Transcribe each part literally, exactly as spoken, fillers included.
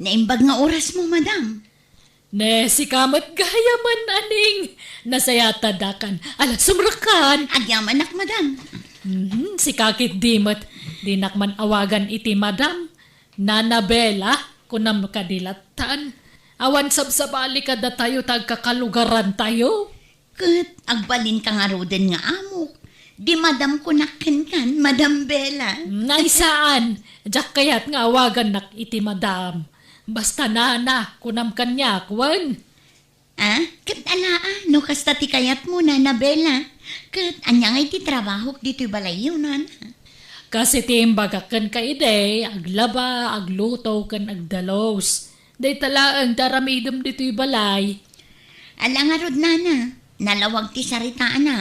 Naimbag nga orasmo, madam. Ne, sika met gayamen, Aning. Nasayatadakan. Ala, sumrekkan. Agyamanak, madam. Mhm, sika ketdi met. Dinak man awagan iti madam. Nana Bella, kunam kadi lattan. Awan sabsabali kadatayo ta agkakalugarantayo. Ket agbalinka ngaruden nga amok. Di madam kunak kenkan, Madam Bella. Nay, saan. Diak kayat nga awagannak iti madam. Basta nana, kunam kaniak, wen. Ah, ket ala, ah, no kasta ti kayatmo, Nana Bella. Ket ania ngay ti trabahok ditoy balayyo, nana? Kas iti imbagak kenka idi, aglaba, agluto, ken agdalus. Dayta laeng ti aramidem ditoy balay. Ala ngarud, nana, nalawag ti saritaan, a.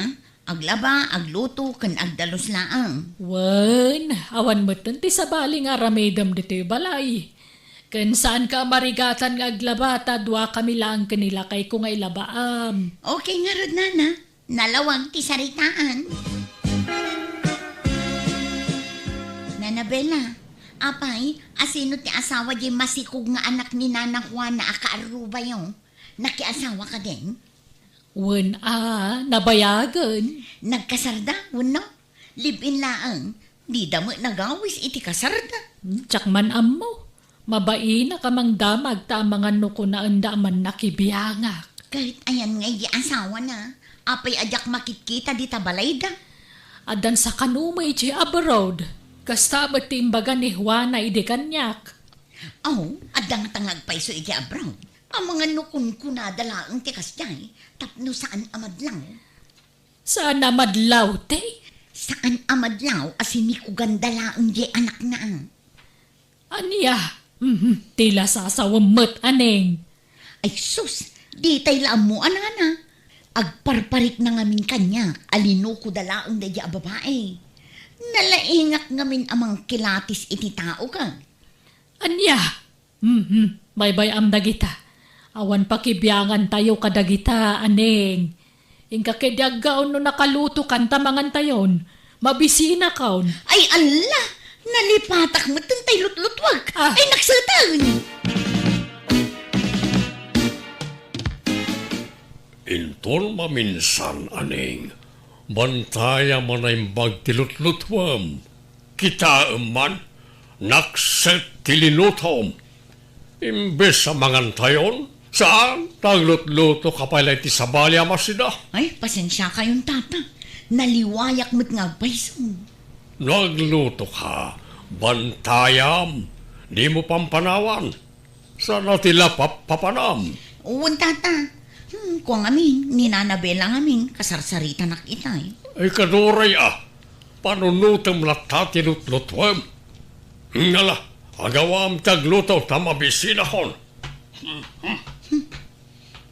Aglaba, agluto, ken agdalus laeng. Wen, awan metten ti sabali nga aramidem ditoy balay. Ken saanka a marigatan nga aglaba ta duakami laeng ken ni lakayko nga ilabaam. Okay ngarud, nana. Nalawag ti saritaan. Nana Bella, apay, asino ti asawa diay masikog nga anak ni Nana Juana a kaarrubayo? Nakiasawa kadin? Wen a, nabayagen. Nagkasarda, wenno? Live-in laeng. Dida met nagawis iti kasarda. Hmm, diak man ammo. Mabainak a mangdamag ta amangan no kunaenda a mannakibiangak. Ket ayan nga idi asawana, apay a diak makitkita dita balayda? Addan sakano met idiay abroad. Kasta met ti imbaga ni Juana idi kaniak. Aw, adda ngata nga agpayso idiay abroad. Amangan no kunkunada laeng ti kasdiay, tapno saan a madlaw. Saan a madlaw, ti? Saan a madlaw a sinikoganda laeng diay anakna. Ania? Mhm, ti lasasawem met, Aning. Ay sus, ditay la ammo a nana. Agparparikna ngamin kaniak a linokoda laeng daydiay a babai. Nalaingak ngamin a mangkilatis iti tao, ka. Ania? Mhm, baybay-am dagita. Awan pakibiangantayo kadagita, Aning. Inka ketdi aggaon no nakalutokan ta mangantayon. Mabisinakon. Ay, alla! Nalipatak metten tay lutlutuak. Ah. Ay, nakseten! Inton maminsan, Aning, bantayam a naimbag ti lutlutuem. Kitaem man, nakset ti linutom. Imbes a mangantayon, saan, ta aglutlutoka pay la iti sabali a masida. Ay, pasensiakayon, tata. Naliwayak met nga agpayso. No aglutoka, bantayam, dimo pampanawan. Saan a ti la pap-, papanam? Wen, tata. Hmm, kua ngamin, ni Nana Bella ngamin, kasarsaritanak itay. Ay, kaduray a, panunotem latta ti lutlutuem. Ngala, agawam ti agluto ta mabisinakon.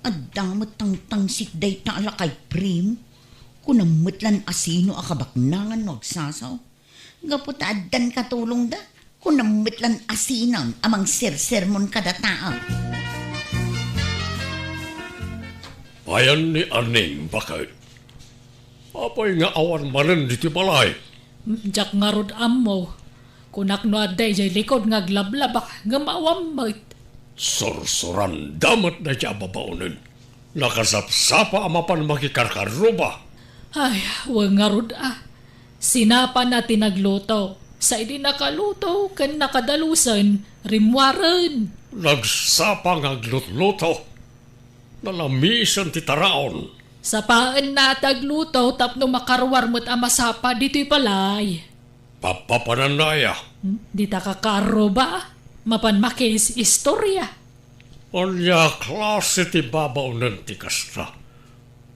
Adda met tangtangsit dayta a lakay, Prim. Kunam met lan asino a kabaknangan no agsasaw. Gapu ta addan katulongda, kunam met lan asinan a mangsersermon kadataak. Ayan ni Aning baket. Apay nga awan manen ditoy balay? Hmm, diak ngarud ammo. Kunak no adda idiay likod nga aglablaba, ngem awan met. Sursuranda met daydiay a babaonen. Nakasapsapa a mapan makikarkarruba. Ay, wen ngarud a. Sinapana ti nagluto. Sa idi nakaluto ken nakadalusen, rimmuaren. Nagsapa nga aglutluto. Nalamisen ti taraon. Sapaenna ti agluto tapno makaruar met a masapa ditoy balay. Papapananna aya? Hmm? Dita kakaarruba, mapan makiis-istorya. Ania klase ti babaonen ti kasta?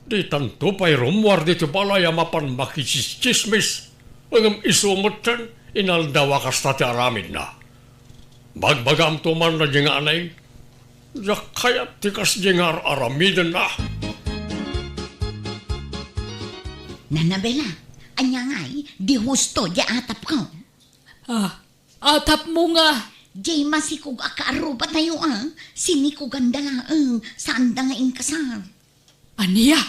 Ditanto pay rummuar ditoy balay a mapan makitsismis, ngem isu metten, inaldaw a kasta ti aramidna. Bagbagamto man daydiay nga Aning, diak kayat ti kasdiay nga ar-aramidenna. Nana Bella, ania ngay, di husto diay atapko? Ah, atapmo nga. Diay masikog a kaarrubatayo a, sinikoganda laeng, saanda nga inkasar. Ania?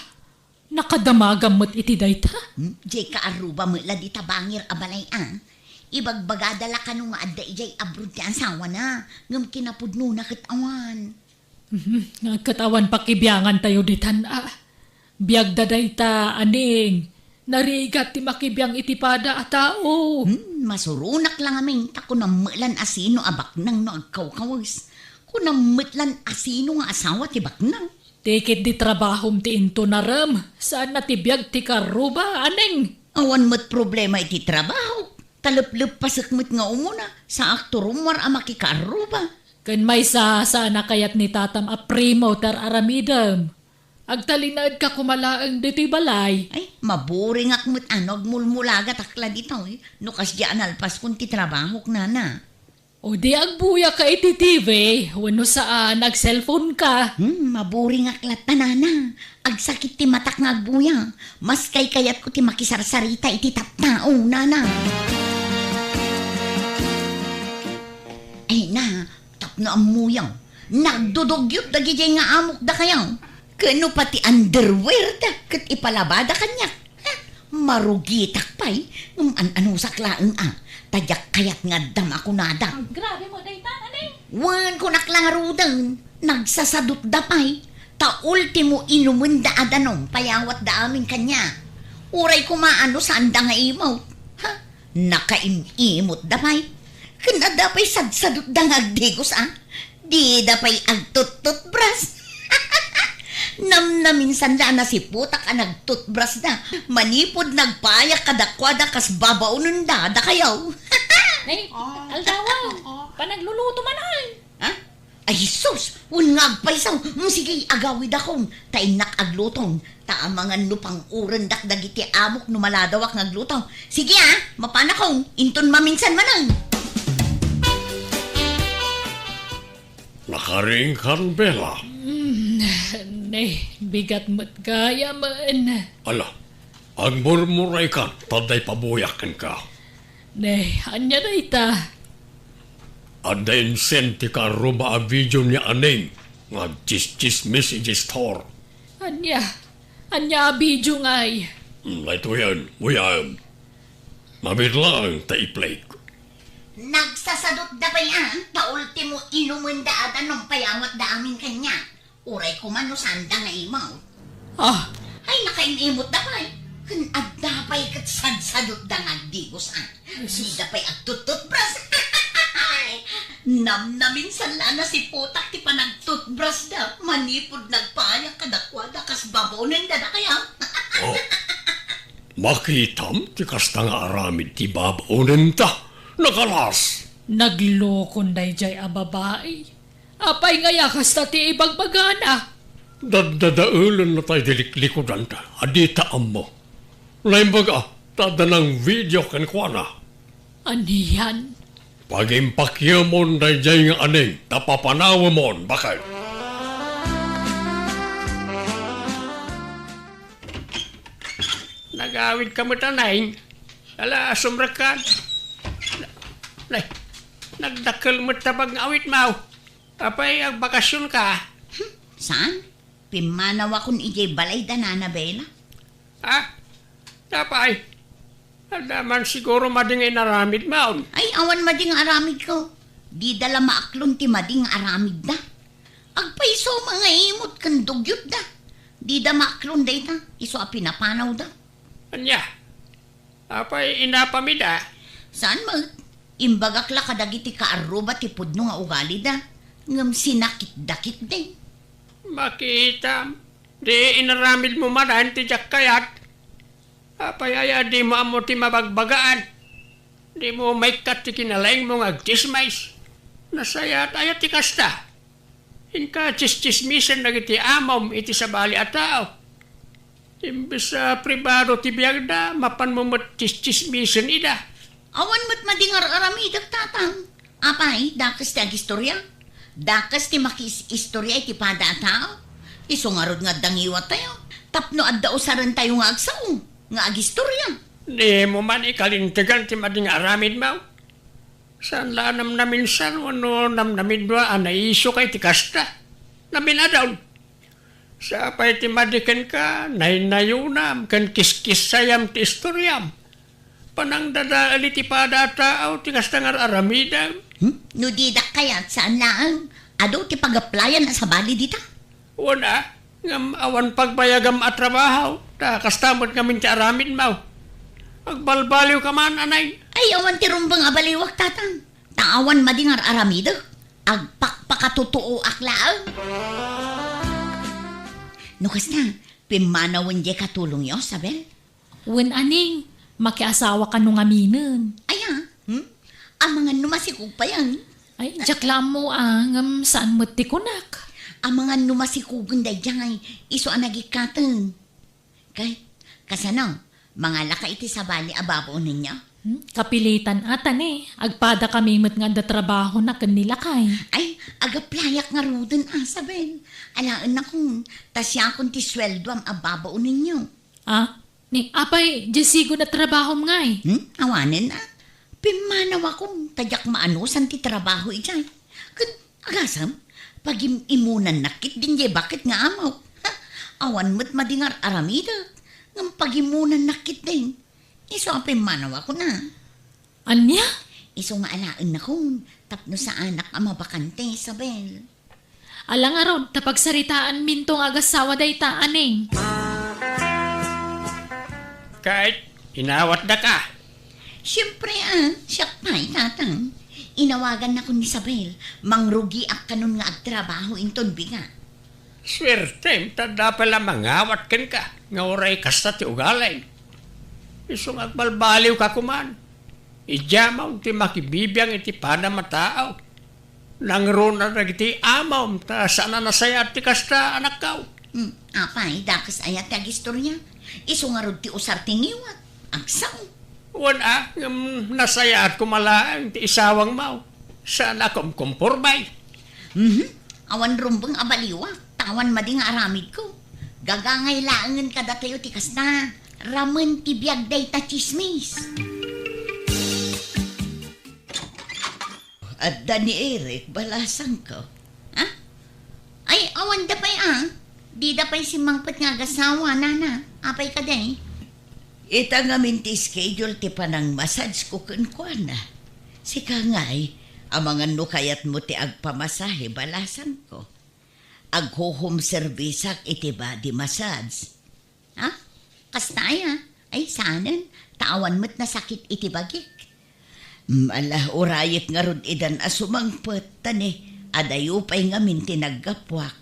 Nakadamagam met iti dayta? Hmm? Diay kaarruba met la dita bangir a balay a. Ibagbagada la kano nga adda idiay abroad ti asawana, ngem kinapudnona ket awan. Mhm, ket awan pakibiangantayo ditan, a. Biagda dayta, Aneng. Narigat ti makibiang iti pada a tao. Hmm, masuronak la ngamin, ta kunam met lan a sino a baknang no agkawkawes. Kunam met lan a sino nga asawa ti baknang. Ti ketdi trabahom ti intunarem, saanna ti biag ti karruba, Aneng. Awan met problema iti trabaho. Talepleppasek met nga umuna, saak ti rummuar a makikarruba. Ken maysa, saan a kayat ni tatam a primo ti ar-aramidem. Agtalinaedka koma laeng ditoy balay. Ay, maburingak met a no agmulmulagatak la ditoy, no kasdiay a nalpaskon ti trabahok, nana. O di agbuyaka iti T V, wenno saan, ag-cellphone ka. Hmm, maburingak latta, nana. Agsakit ti matak nga agbuya. Mas kaykayatko ti makisarsarita iti tattao, nana. Ay na, tapno ammoyo. Nagdudugyot dagidiay nga amok dakayo. Ken no pati underwear da ket ipalabada kaniak. Ha? Marugitak pay, ngem an-anusak laeng a, ta diak kayat nga addam a kunada. Agrabe mo dayta, Aneng. Wen, kunak la ngaruden, nagsasadutda pay, ta ultimo inumenda a danum payawatda amin kaniak. Uray koma no saanda nga imawt. Ha? Nakaim-imotda pay. Ken adda pay sadsadutda nga agdigos a. Dida pay agtuttutbras. Namnaminsan la a nasiputak a nagtutbrasda. Manipud nagpayak kadakuada kas babaonenda dakayo. Nay, aldawa, panagluluto man ay. Ha? Ay, Jesus! Wen nga agpayso! Mm, sige, agawidakon, ta innak agluto. Ta amangan no pang-urendak dagiti amok no maladawak nga agluto. Sige, a, mapanakon, inton maminsan manen. Nakaring kan Bella. Mm, ne, bigat met gayamen. Ala, agmurmuraykan, ta adda ipabuyak kenka. Ne, ania dayta? Adda insend ti kaarruba a video ni Aneng nga agtsistsismis iti store. Ania? Ania a video ngay? Hmm, daytoyen, uyaem. Mabiit laeng ta i-play. Nagsasadutda pay a, ta ultimo inumenda a danum payawatda amin kaniak. Uray koma no saanda nga imawt. Ah. Ay, nakaim-imotda pay. Ken adda pay ket sadsadutda nga agdigos a. Jesus. Dida pay agtuttutbras. Namnaminsan la a nasiputak ti panagtutbrasda manipud nagpayak kadakuada kas babaonenda dakayo. Oh. Makitam ti kasta nga aramid ti babaonenta. Nakalas! Naglokon daydiay a babai. Apay ngay a kasta ti ibagbagana? Daddadaelenna tay di liklikudanta a dita ammo. Naimbag a, ta adda nang video kenkuana. Anian? Pagimpakyemon daydiay nga Aneng ta papanawemon, baket. Nagawidka met, Aneng. Ala, sumrekkan. Nay, nagdakkel met ta bag nga awitmo. Apay, agbakasionka? Hmm, saan? Pimmanawakon idiay balay da Nana Bella. Ah, apay, adda man siguro madi nga inaramidmon. Ay, awan madi nga aramidko. Dida la maaklon ti madi nga aramidda. Agpayso nga imot ken dugyotda. Dida maaklon dayta, isu a pinapanawda. Ania? Apay, inapam ida? Saan met? Imbagak la kadagiti kaarruba ti pudno nga ugalida, ngem sinakitda ketdi. Makitam, di inaramidmo manen ti diak kayat. Apay aya dimo ammo ti mabagbagaan? Dimo maikkat ti kinalaingmo nga agtsismis? Nasayaat aya ti kasta? Inka tsistsismisen dagiti amom iti sabali a tao. Imbes a pribado ti biagda, mapanmo met tsistsismisen ida. Awan met madi nga ar-aramidek, tatang. Apay, dakes ti agistoria? Dakes ti makiis-istoria iti pada a tao? Isu ngarud nga adda ngiwattayo, tapno adda usarentayo nga agsao, nga agistoria. Dimo man ikalintegan ti madi nga aramidmo? Saan la a namnaminsan wenno namnamidmo a naiisu ka iti kasta? Naminadon. Sa pay ti madi kenka, naynayonam ken kiskissayam ti istoriam. Panangdadael iti pada a tao ti kasta nga ar-aramidem. Hmm? No didak kayat, saan laeng. Adu ti pag-applyan a sabali dita. Wen a, ngem awan pagbayagam a trabaho, ta kasta met ngamin ti aramidmo. Agbalbaliwka man, anay. Ay, awan ti rumbeng a baliwak, tatang. Ta awan madi nga ar-aramidek. Agpakpakatutuoak laeng. No kasta, pimmanawen diay katulongyo, Sabel? Wen, aning, makiasawa kano ngaminen. Aya, hmm? Amangan no masikog pay, ang? Ay, diak la ammo, a, ngem saan met ti kunak. Amangan no masikogen daydiay, isu a nagikkaten. Kay, kasano? Mangalaka iti sabali a babaonenyo? Hmm? Kapilitan a, ta ne, agpadakami met nga adda trabahona ken ni lakay. Ay, agaplayak ngaruden, a, Sabel. Alaennakon, ta siakon ti sueldoam a babaonenyo. A, ni, apay, diay sigun a trabahom ngay? Hmm? Awanen, a. Pimmanawakon, ta diak maanusan ti trabaho idiay. Ket agasem, pagim-imunannak ketdin diay baket nga amok. Ha? Awan met madi nga ar-aramidek, ngem pagimunannak ketdin. Isu a pimmanawakon a. Ania? Isu nga alaennakon, tapno saanak a mabakante, Isabel. Ala ngarud, ta pagsaritaanminto nga agassawa dayta, aning. Ket, inawatdaka. Siempre, a, siak pay, tatang. Inawagannakon ni Isabel, mangrugiak kanon nga agtrabaho inton bigat. Suertem, ta adda pay la mangawat kenka, nga uray kasta ti ugalim. Isu nga agbalbaliwka koman. Idiamon ti makibibiang iti padam a tao. Nangruna dagiti amom, ta saan a nasayaat ti kasta, anakko. Hmm, apay, dakes aya ti agistoria? Isu ngarud ti usar ti ngiwat. Agsao. Wen a, ngem nasayaat koma laeng ti isawangmo. Saan a kumkomporme. Mhm. Awan rumbeng a baliwak, ta awan madi nga aramidko. Gagangay laengen kadatayo ti kasta. Ramen ti biag dayta tsismis. Adda ni Eric, balasangko. Ha? Ay, awanda pay, a. Dida pay simmangpet nga agassawa, nana. Apay kadi? Ita ngamin ti schedule ti panangmassage ko kenkuana. Sika ngay, amangan no kayatmo ti agpamasahe, balasangko. Agho-home service-ak iti body massage. Ha? Kasta aya? Ay, saanen, ta awan met nasakit iti bagik. Mm, ala, urayek ngarud idan a sumangpet, ta ne, adayo pay ngamin ti naggapuak.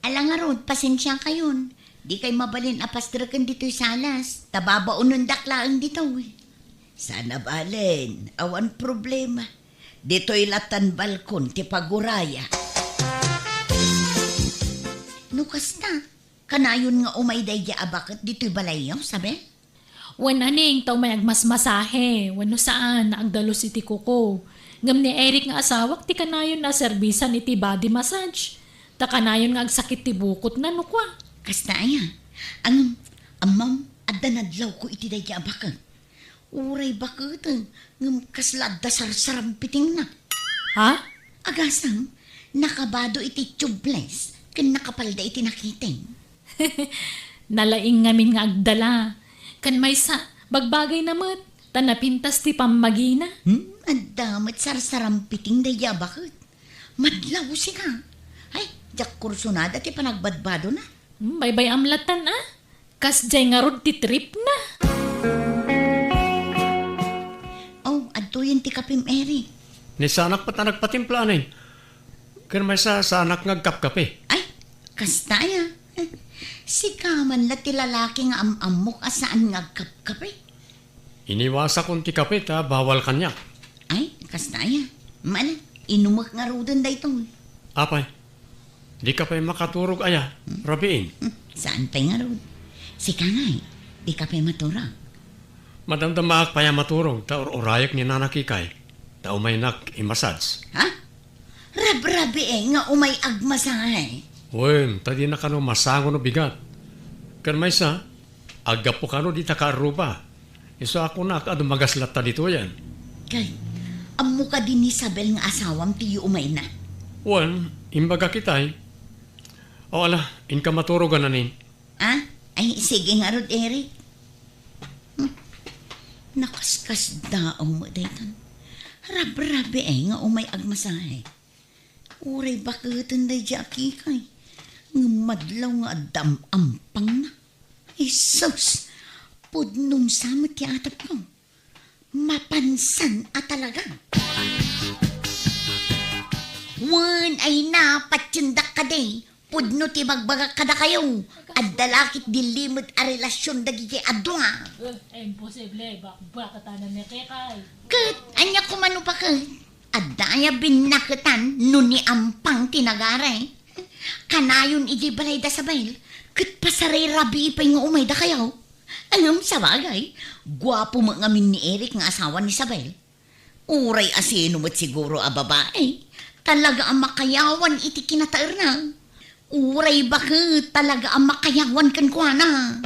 Ala ngarud, pasensiakayon. Dikay mabalin a pastreken ditoy salas, ta babaonendak laeng ditoy. Saan a balen, awan problema. Ditoy latan balkon ti pagurayak. No kasta, kanayon nga umay daydiay a baket ditoy balayyo, Isabel? Wen, aning, ta umay agmasmasahe, wenno saan, agdalus iti kuko. Ngem ni Eric nga asawak ti kanayon a serbisan iti body massage. Ta kanayon nga agsakit ti bukotna, no kua. Kasta aya? Ngem, ammom, adda nadlawko iti daydiay a baket. Uray baketen, ngem kasla adda sarsarampitingna. Ha? Agasem, nakabado iti tubeless, ken nakapalda iti nakiting. Nalaing ngamin nga agdala. Ken maysa, bagbagayna met, ta napintas ti pammagina. Hmm, adda met sarsarampiting daydiay a baket. Madlaw sika. Ay, diak kursunada ti panagbadbadona. Hmm, baybay-am latan, a? Kasdiay ngarud ti tripna. Oh, adtoyen ti kapim, Eric. Ni saanak met a nagpatimpla, aning. Ken maysa, saanak nga agkapkape. Ay, kasta aya. Sika man la ti lalaki nga am-ammok a saan nga agkapkape. Iniwasakon ti kape ta bawal kaniak. Ay, kasta aya. Mala, inumek ngaruden daytoy. Apay, dika pay makaturog aya, rabiin? Hmm, saan pay ngarud? Sika ngay, dika pay maturog? Madamdamaak pay a maturog ta ur-urayek ni Nana Kikay, ta umaynak i-massage. Ha? Rabrabii nga umay agmasahe. Wen, ta dina kano masango no bigat. Ken maysa, aggapu kano dita kaarruba. Isu a kunak a dumagas latta ditoyen. Kay, ammo kadi ni Isabel nga asawam ti yuumayna? Wen, imbagak itay. O ala, inka maturogan, aning. Ah? Ay, sige ngarud, Eric. Hmm. Nakaskasdaaw met daytan. Rabrabiay nga umay agmasahe. Uray baketen daydiay a kikay. Ngem madlaw nga adda am-, ampangna. Jesus! Pudnom sa met ti atapko. Mapansan a talaga. Wen, ay na, patiendak kadi. Pudno ti bagbagak kadakayo. Adda la ket di limed a relasion dagiti a dua. Eh, imposible, bakbaketanan ni Kikay. Ket, ania koma no baket? Adda aya binnaketan no ni Ampang ti nagari? Kanayon idiay balay da Isabel, ket pasarirabii pay nga umay dakayo. Ngem sabagay, guapo met ngamin ni Eric nga asawa ni Isabel. Uray asino met siguro a babai, talaga a makayawan iti kinataerna. Uray baket, talaga a makayawan kenkuana.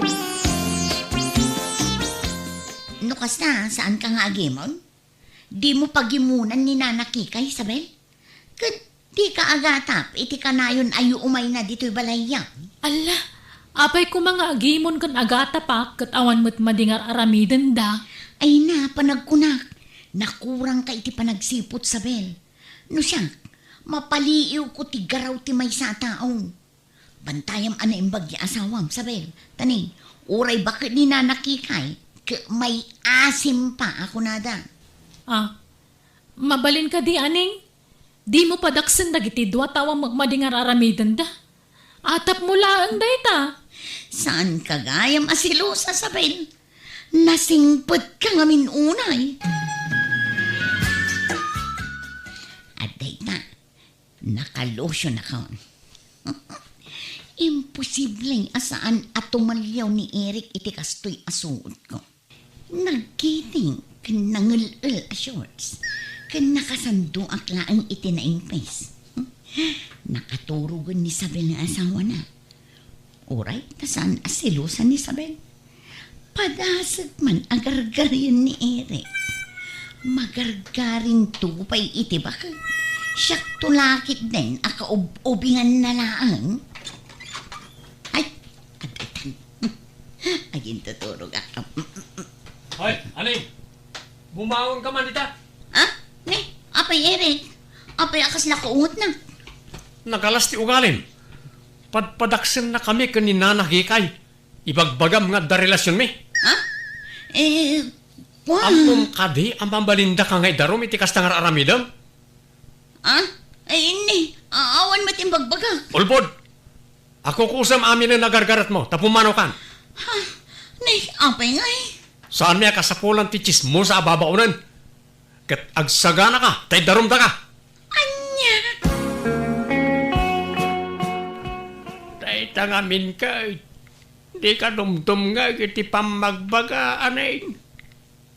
No kasta, saanka nga agimon? Dimo pagimunan ni Nana Kikay, Isabel? Ket dika agatap iti kanayon a umayna ditoy balayyo. Alla, apay koma nga agimon ken agatapak ket awan met madi nga ar-aramidenda? Ay na, panagkunak, nakurangka iti panagsiput, Isabel. No siak, mapaliiwko ti garaw ti maysa a tao. Bantayam a naimbag ti asawam, Isabel. Tani, uray baket ni Nana Kikay, ket may-asim pa a kunada. Ah, mabalin kadi, Aning? Dimo padaksen dagiti dua tao a madi nga ar-aramidenda? Atapmo laeng dayta. Saanka gayam a selosa, Isabel. Nasingpetka ngamin unay. Adda ita. Nakalusionakon. Imposible a saan a tumalliaw ni Eric iti kastoy a suotko. Nagkiting ken nangel-el a shorts, ken nakasandoak laeng iti naimpis. Nakaturogen ni Isabel nga asawana. Uray ta saan a selosa ni Isabel. Padasek man a gargarien ni Eric. Magargarinto pay iti baket. Siakto la ketdin a kaub-ubinganna laeng. Ay, adda itan. Agintuturogak. Hoy, Aning! Bumangonka man dita! Ah? Ni, apay Eric? Apay a kasla kaungotna? Nagalas ti ugalim. Padpadaksennakami ken ni Nana Kikay. Ibagbagam nga adda relasionmi. Ha? Eh, kuan. Ammom kadi a mabalindaka nga idarum iti kasta nga ar-aramidem? Ah? Ay, ni, a-, awan met imbagbagak. Ulbod! Akukusem aminen a gargaretmo, ta pumanokan. Ha? Ni, apay ngay? Saanmi a kasapulan ti tsismosa a babaonen. Ket agsaganaka, ta idarumdaka. Ania? Dayta ngamin ket, dika dumdumngeg iti pammagbaga, Aning.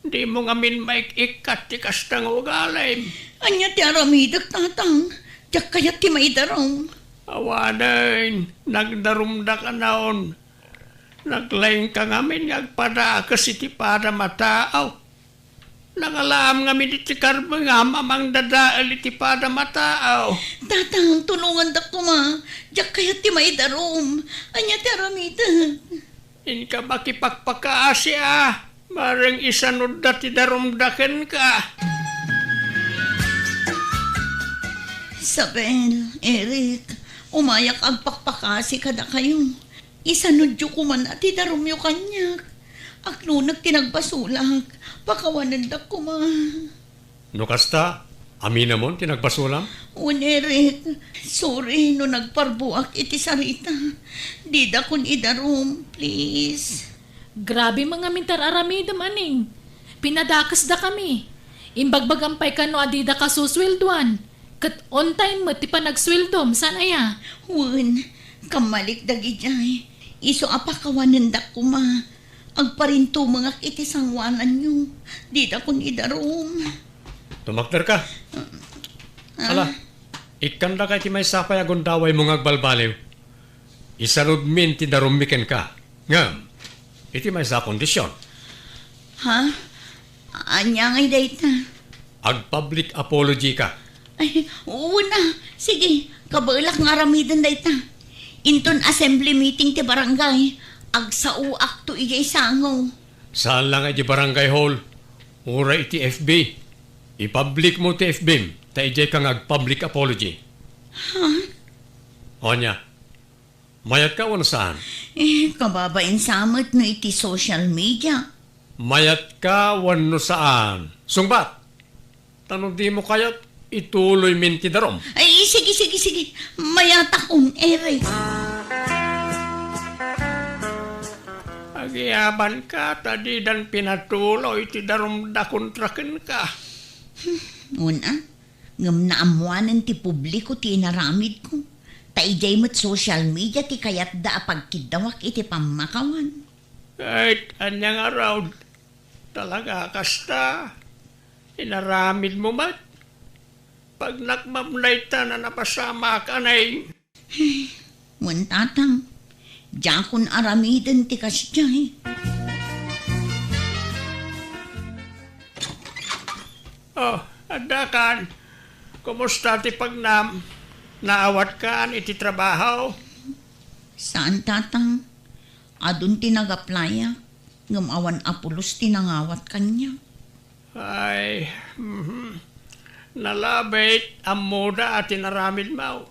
Dimo ngamin maik-ikkat ti kasta nga ugalim. Ania ti aramidek, Tatang? Diak kayat ti maidarum. Awanen, nagdarumdaka naon. Naglaingka ngamin nga agpadakes iti padam a tao. Nangalaam ngamin iti karbengam a mangdadael iti padam a tao. Tatang, tulongandak koma. Diak kayat ti maidarum. Ania ti aramidek? Inka makipakpakaasi a, bareng isanudda ti darumda kenka. Isabel, Eric, umayak agpakpakasi kadakayo. Isanudyo koman a ti darumyo kaniak. Aklonek ti nagbasolak, pakawanendak koma. No kasta, aminamon ti nagbasolam? Wen, Eric, sorry no nagparbuak iti sarita. Didakon idarum, please. Grabe man ngamin ti ar-aramidem, Aning. Pinadakesdakami. Imbagbagam pay kano a didaka susueldoan. Ket on time met ti panagsueldom, saan aya? Wen, kammalik dagidiay. Isu a pakawanendak koma. Agparintumengak iti sangoananyo. Didakon idarum. Tumakderka. Ah. Ala, ikkandaka iti maysa pay a gundawaymo nga agbalbaliw. Isanudmin ti darummi kenka. Ngem, iti maysa a kondision. Ha? Ania ngay dayta? Ag-public apology ka. Ay, wen a. Sige, kabaelak nga aramiden dayta. Inton assembly meeting ti barangay, agsaoakto idiay sango. Saan la nga idiay barangay hall. Uray iti F B. Ipublic mo ti F B-m, ta idiay ka nga ag-public apology. Ha? Ania? Mayat ka wenno saan? Eh, kababain sa met no iti social media. Mayat ka wenno saan? Sungbat! Ta no di mo kayat, ituloy min ti darom. Ay, sige, sige, sige. Mayatakon, Eric. Agiyaban ka, ta didan pinatuloy ti daromda kontra kenka. Hmm, una, ngem naammoanen ti publiko ti inaramidko. Ta idiay met social media ti kayatda a pagkiddawak iti pammakawan. Ket ania ngarud? Talaga kasta? Inaramidmo met? Pagnakmam dayta a napasamak, anay. Wen, Tatang, diakon aramiden ti kasdiay. Oh, addakan. Kumusta ti pagnam? Naawatkan iti trabaho? Saan, Tatang. Adun ti nag-applya, ngem awan a pulos ti nangawat kaniak. Ay, mhm. Nalabit, ammoda a ti naramidmo.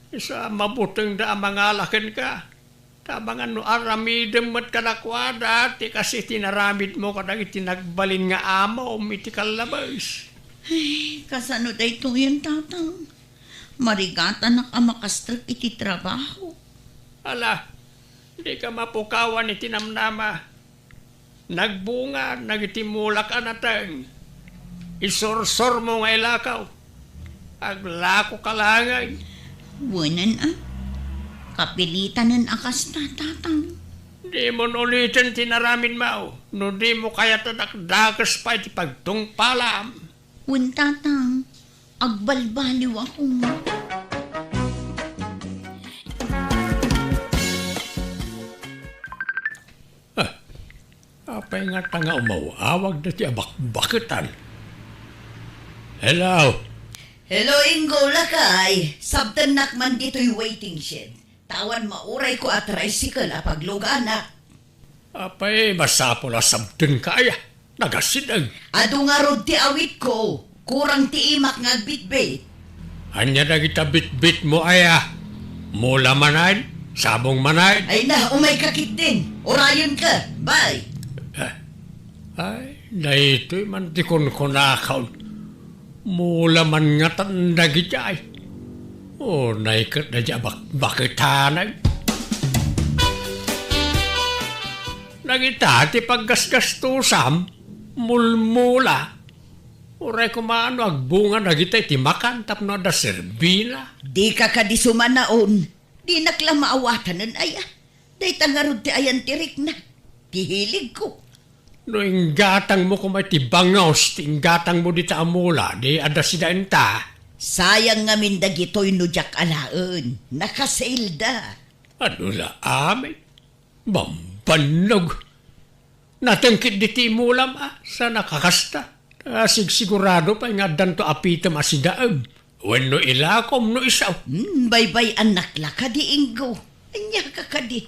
Isu a mabutengda a mangala kenka. Ta amangan no aramidem met kadakuada ti kas iti naramidmo kadagiti nagbalin nga amom iti kallabes. Ay, kasano daytoyen, Tatang? Marigatanak a makastrek iti trabaho. Ala, dika mapukawan iti namnama. Nagbunga dagiti mulak a nateng. Isursurmo nga ilakaw. Aglakoka laengen. Wen a. Kapilitanen a kasta, Tatang. Dimon uliten ti naramidmo, no dimo kayat a dakdakes pay ti pagtungpalam. Wen, Tatang, agbalbaliwakon. Ah, apay ngata nga umaw-awag dayta a bakbaketan? Hello? Hello, Ingo, lakay. Sabtennak man ditoy waiting shed. Ta awan maurayko a tricycle a pagluganak. Apay, masapul a sabtenka aya? Nagasideg. Adu ngarud ti awitko. Kurang ti imak nga agbitbit. Ania dagita bitbitmo aya? Mula manen? Sabong manen? Ay na, umayka ketdin. Urayenka. Bye. Ah, ay, daytoy man ti kunkunakon. Mula man ngatan dagidiay. Unay ket daydiay a bakbaketanen. Dagita ti paggasgastusam, mulmula. Uray koma no agbunga dagita iti makan tapno adda serbina. Dika kadi sumanaon. Dinak la maawatanen aya. Dayta ngarud ti ayan ti rikna, ti hiligko. No inggatangmo koma iti bangus ti inggatangmo dita a mula, di adda sidaenta. Sayang ngamin dagitoy no diak alaen, nakasailda. Adu la amin? Bambannog. Natengkit diti mulam a, sa nakakasta. Ta sigsigurado pay nga addanto apitem a sidaem. Wenno ilakom no isu. Hmm, baybay-annak la kadi, Ingo. Ania ka kadi?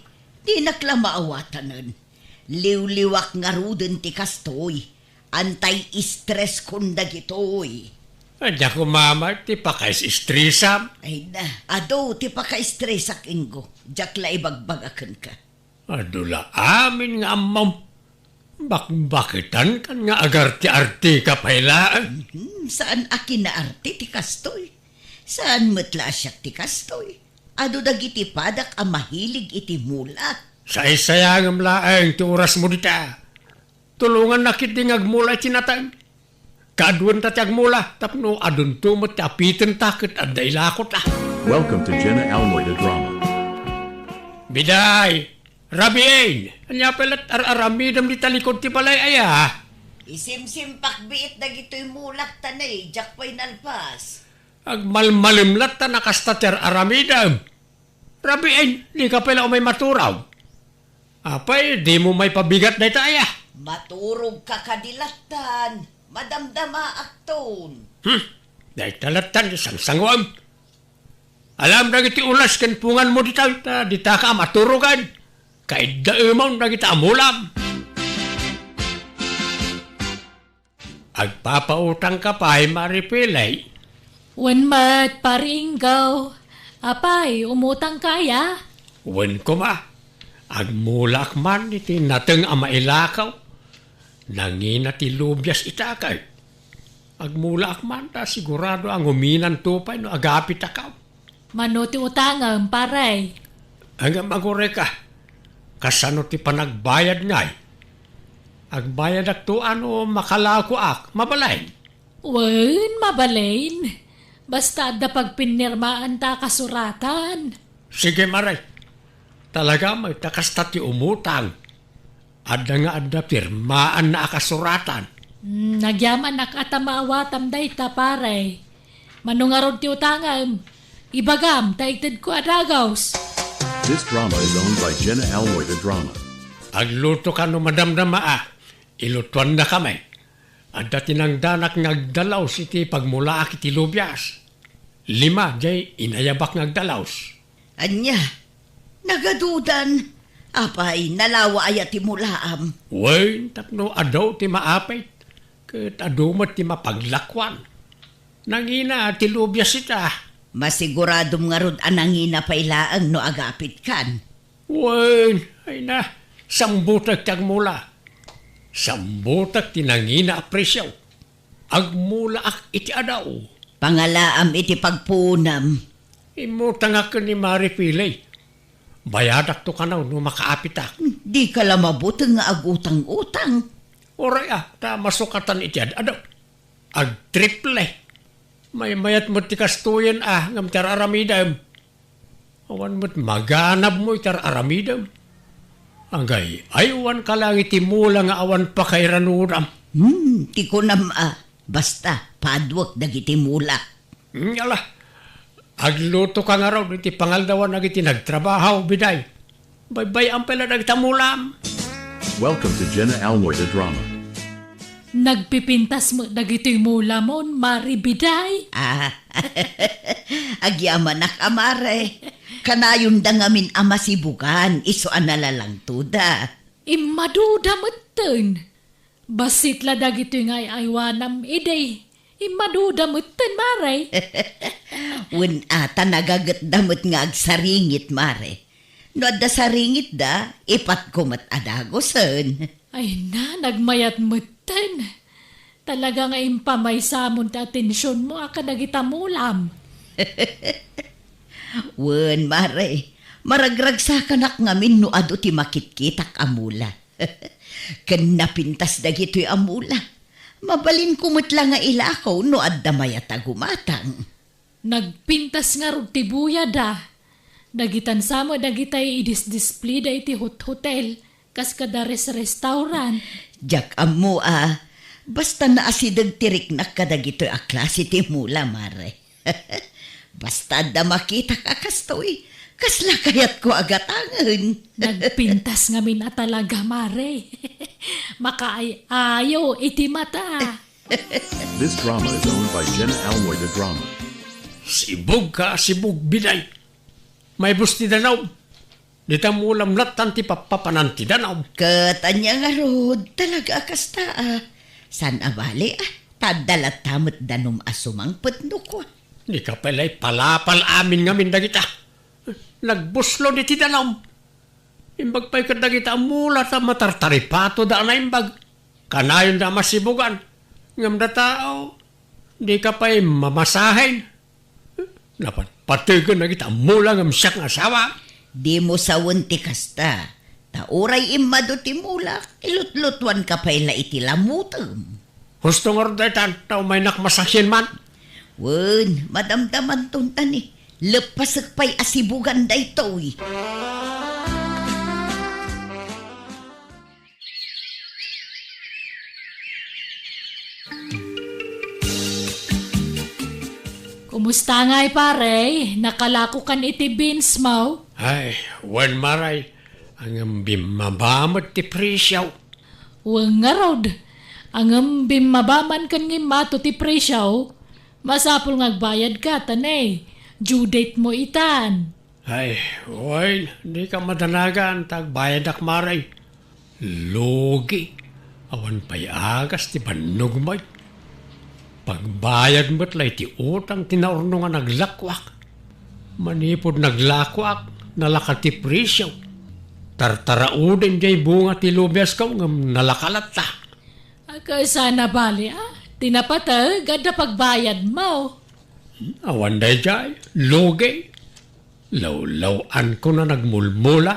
Dinak la maawatanen. Liwliwak ngaruden ti kastoy. Anti-stress kon dagitoy. Ania koma met ti pakaistresam? Ay na, adu ti pakaistresak, Ingo. Diak la ibagbaga kenka. Adu la amin nga ammom. Bakbaketankan nga agarti-artika pay laeng. Mhm, saan a kinaarti ti kastoy. Saan met la a siak ti kastoy. Adu dagiti padak a mahilig iti mula. Saysayangem laeng ti orasmo dita. Tulonganna ketdi nga agmula iti nateng. Kaaduenta ti agmula, tapno adunto met ti apitenta ket adda ilakota. Welcome to Jenna Almoida Drama. Biday, Rabiin, ania pay la ti ar-aramidem dita likud ti balay aya? Isimsimpak biit dagitoy mulak ta ne, diak pay nalpas. Agmalmalem latta a kasta ti ar-aramidem. Rabiin, dika pay la umay maturog. Apay, dimo maipabigat dayta aya? Maturogka kadi lattan, madamdamaakton. Hmm, dayta lattan ti sangsanguem. Alam dagiti ulas ken punganmo dita, ta ditaka a maturogan. Kaiddaemon dagita a mulam. Agpapautangka pay, Mari Pilay? Wen met, Pari Inggaw. Apay, umutangka aya? Wen koma. Agmulaak man iti nateng a mailakaw. Nangina ti lubias ita kay. Agmulaak man ta sigurado a nguminanto pay no agapitakaw. Mano ti utangem, pare? Ngem agurayka, kasano ti panagbayad ngay? Agbayadakto a no makalakoak, mabalin? Wen, mabalin. Basta adda pagpinirmaan ta a kasuratan. Sige, Mare. Talaga met ta kasta ti umutang. Adda nga adda pirmaanna a kasuratan. Hmm, nagyamanak a ta maawatam dayta, pare. Mano ngarud ti utangem? Ibagam, ta itedko a dagus. This drama is owned by Jenna Almoy, the drama. Agluto kano madamdama a. Ilutuannakami. Adda ti nangdanak nga agdalaus iti pagmulaak iti lubias. Lima jay inayabak nga agdalaus. Ania? Nagadudan? Apay, nalawa aya ti mulaam? Wen, tapno adu ti maapit, ket adu met ti mapaglakuan. Nangina ti lubias ita. Masiguradom ngarud a nangina pay laeng no agapitkan. Wen, ay na, sambutek ti agmula. Sambutek ti nangina a presio. Agmulaak iti adaw. Pangalaam iti pagpuonam. Immutangak ken ni Mari Pilay. Bayadakto kano no makaapitak. Dika la mabuteng nga agutang-utang. Uray a, ta masukatan iti ad-adaw. Agtriple. Maymayat met ti kastoyen a ngem ti ar-aramidem. Awan met maganabmo iti ar-aramidem. Agay, aywanka lang iti mula nga awan pakairanudam. Hmm, ti kunam a, basta, paduek dagiti mula. Hmm, ala, agluto ka ngarud iti pangaldawan dagiti nagtrabaho, biday. Baybay-am pay la dagita mulam. Welcome to Jenna Almoy the Drama. Nagpipintas met dagitoy mulamon, Mari Biday. Ah, agyamanak a, Mare. Kanayonda ngamin a masibugan, isu a nalalangtoda. Immaduda metten. Bassit la dagitoy nga ay-aywanam idi. Immaduda metten, Mare. Wen a, ta nagagetda met nga agsaringit, Mare. No adda saringitda, ipatko met a dagusen. Ay na, nagmayat metten. Talaga nga impamaysamon ti atensionmo a kadagita mulam. Wen, Mare, maragragsakanak ngamin no adu ti makitkitak a mula. Ken napintas dagitoy a mula. Mabalinko met la nga ilakaw no adda mayat a gumatang. Nagpintas ngarud ti buyada. Dagitan sa met dagitay idisdisplida iti hot-hotel, kas kada res-restaurant. Diak ammo a, basta naasideg ti riknak kadagitoy a klase ti mula, Mare. Basta adda makitak a kastoy, kasla kayatko a gatangen. Nagpintas ngamin a talaga, Mare. Makaay-ayo iti mata. This drama is owned by Jenna Almoy the Drama. Sibog ka, sibog, Biday. Maibus ti danum. Dita mulam lattan ti pappapanan ti danum. Ket ania ngarud, talaga a kasta a. Saan a bale a, ta adda latta met danum a sumangpet no kua. Dika pay la ipalapal amin ngamin dagita. Nagbuslon iti danum. Imbag pay ket dagita a mula ta matartaripatoda a naimbag. Kanayonda a masibugan. Ngem dataw, dika pay mamasahen. Napatpategen dagita a mula ngem siak nga asawa. Dimo sawen ti kasta. Ta uray immadu ti mula, ilutlutuanka pay la iti lamutem. Husto ngarud daytan, ta umaynak masakien man. Wen, madamdamanton ta ni, leppasek pay a sibugan daytoy. Kumusta ngay, pare? Nakalakokan iti beans mo? Ay, wen, Mare. Ngem bimmaba met ti presio. Wen ngarud, ngem bimmaba man ken ngimmato ti presio, masapul nga agbayadka ta ne, due date mo itan. Ay, wen, dika madanagan ta agbayadak, Mare. Lugi, awan pay agas ti bannogmo. Pagbayad met la iti utang ti naurno nga naglakuak. Manipud naglakuak, nalaka ti presio. Tartarauden diay bunga ti lubiasko ngem nalaka latta. Agkaysa nabali, a? Ti napateg, adda pagbayadmo. Awan daydiay, lugi. Lawlaw-anko na nagmulmula.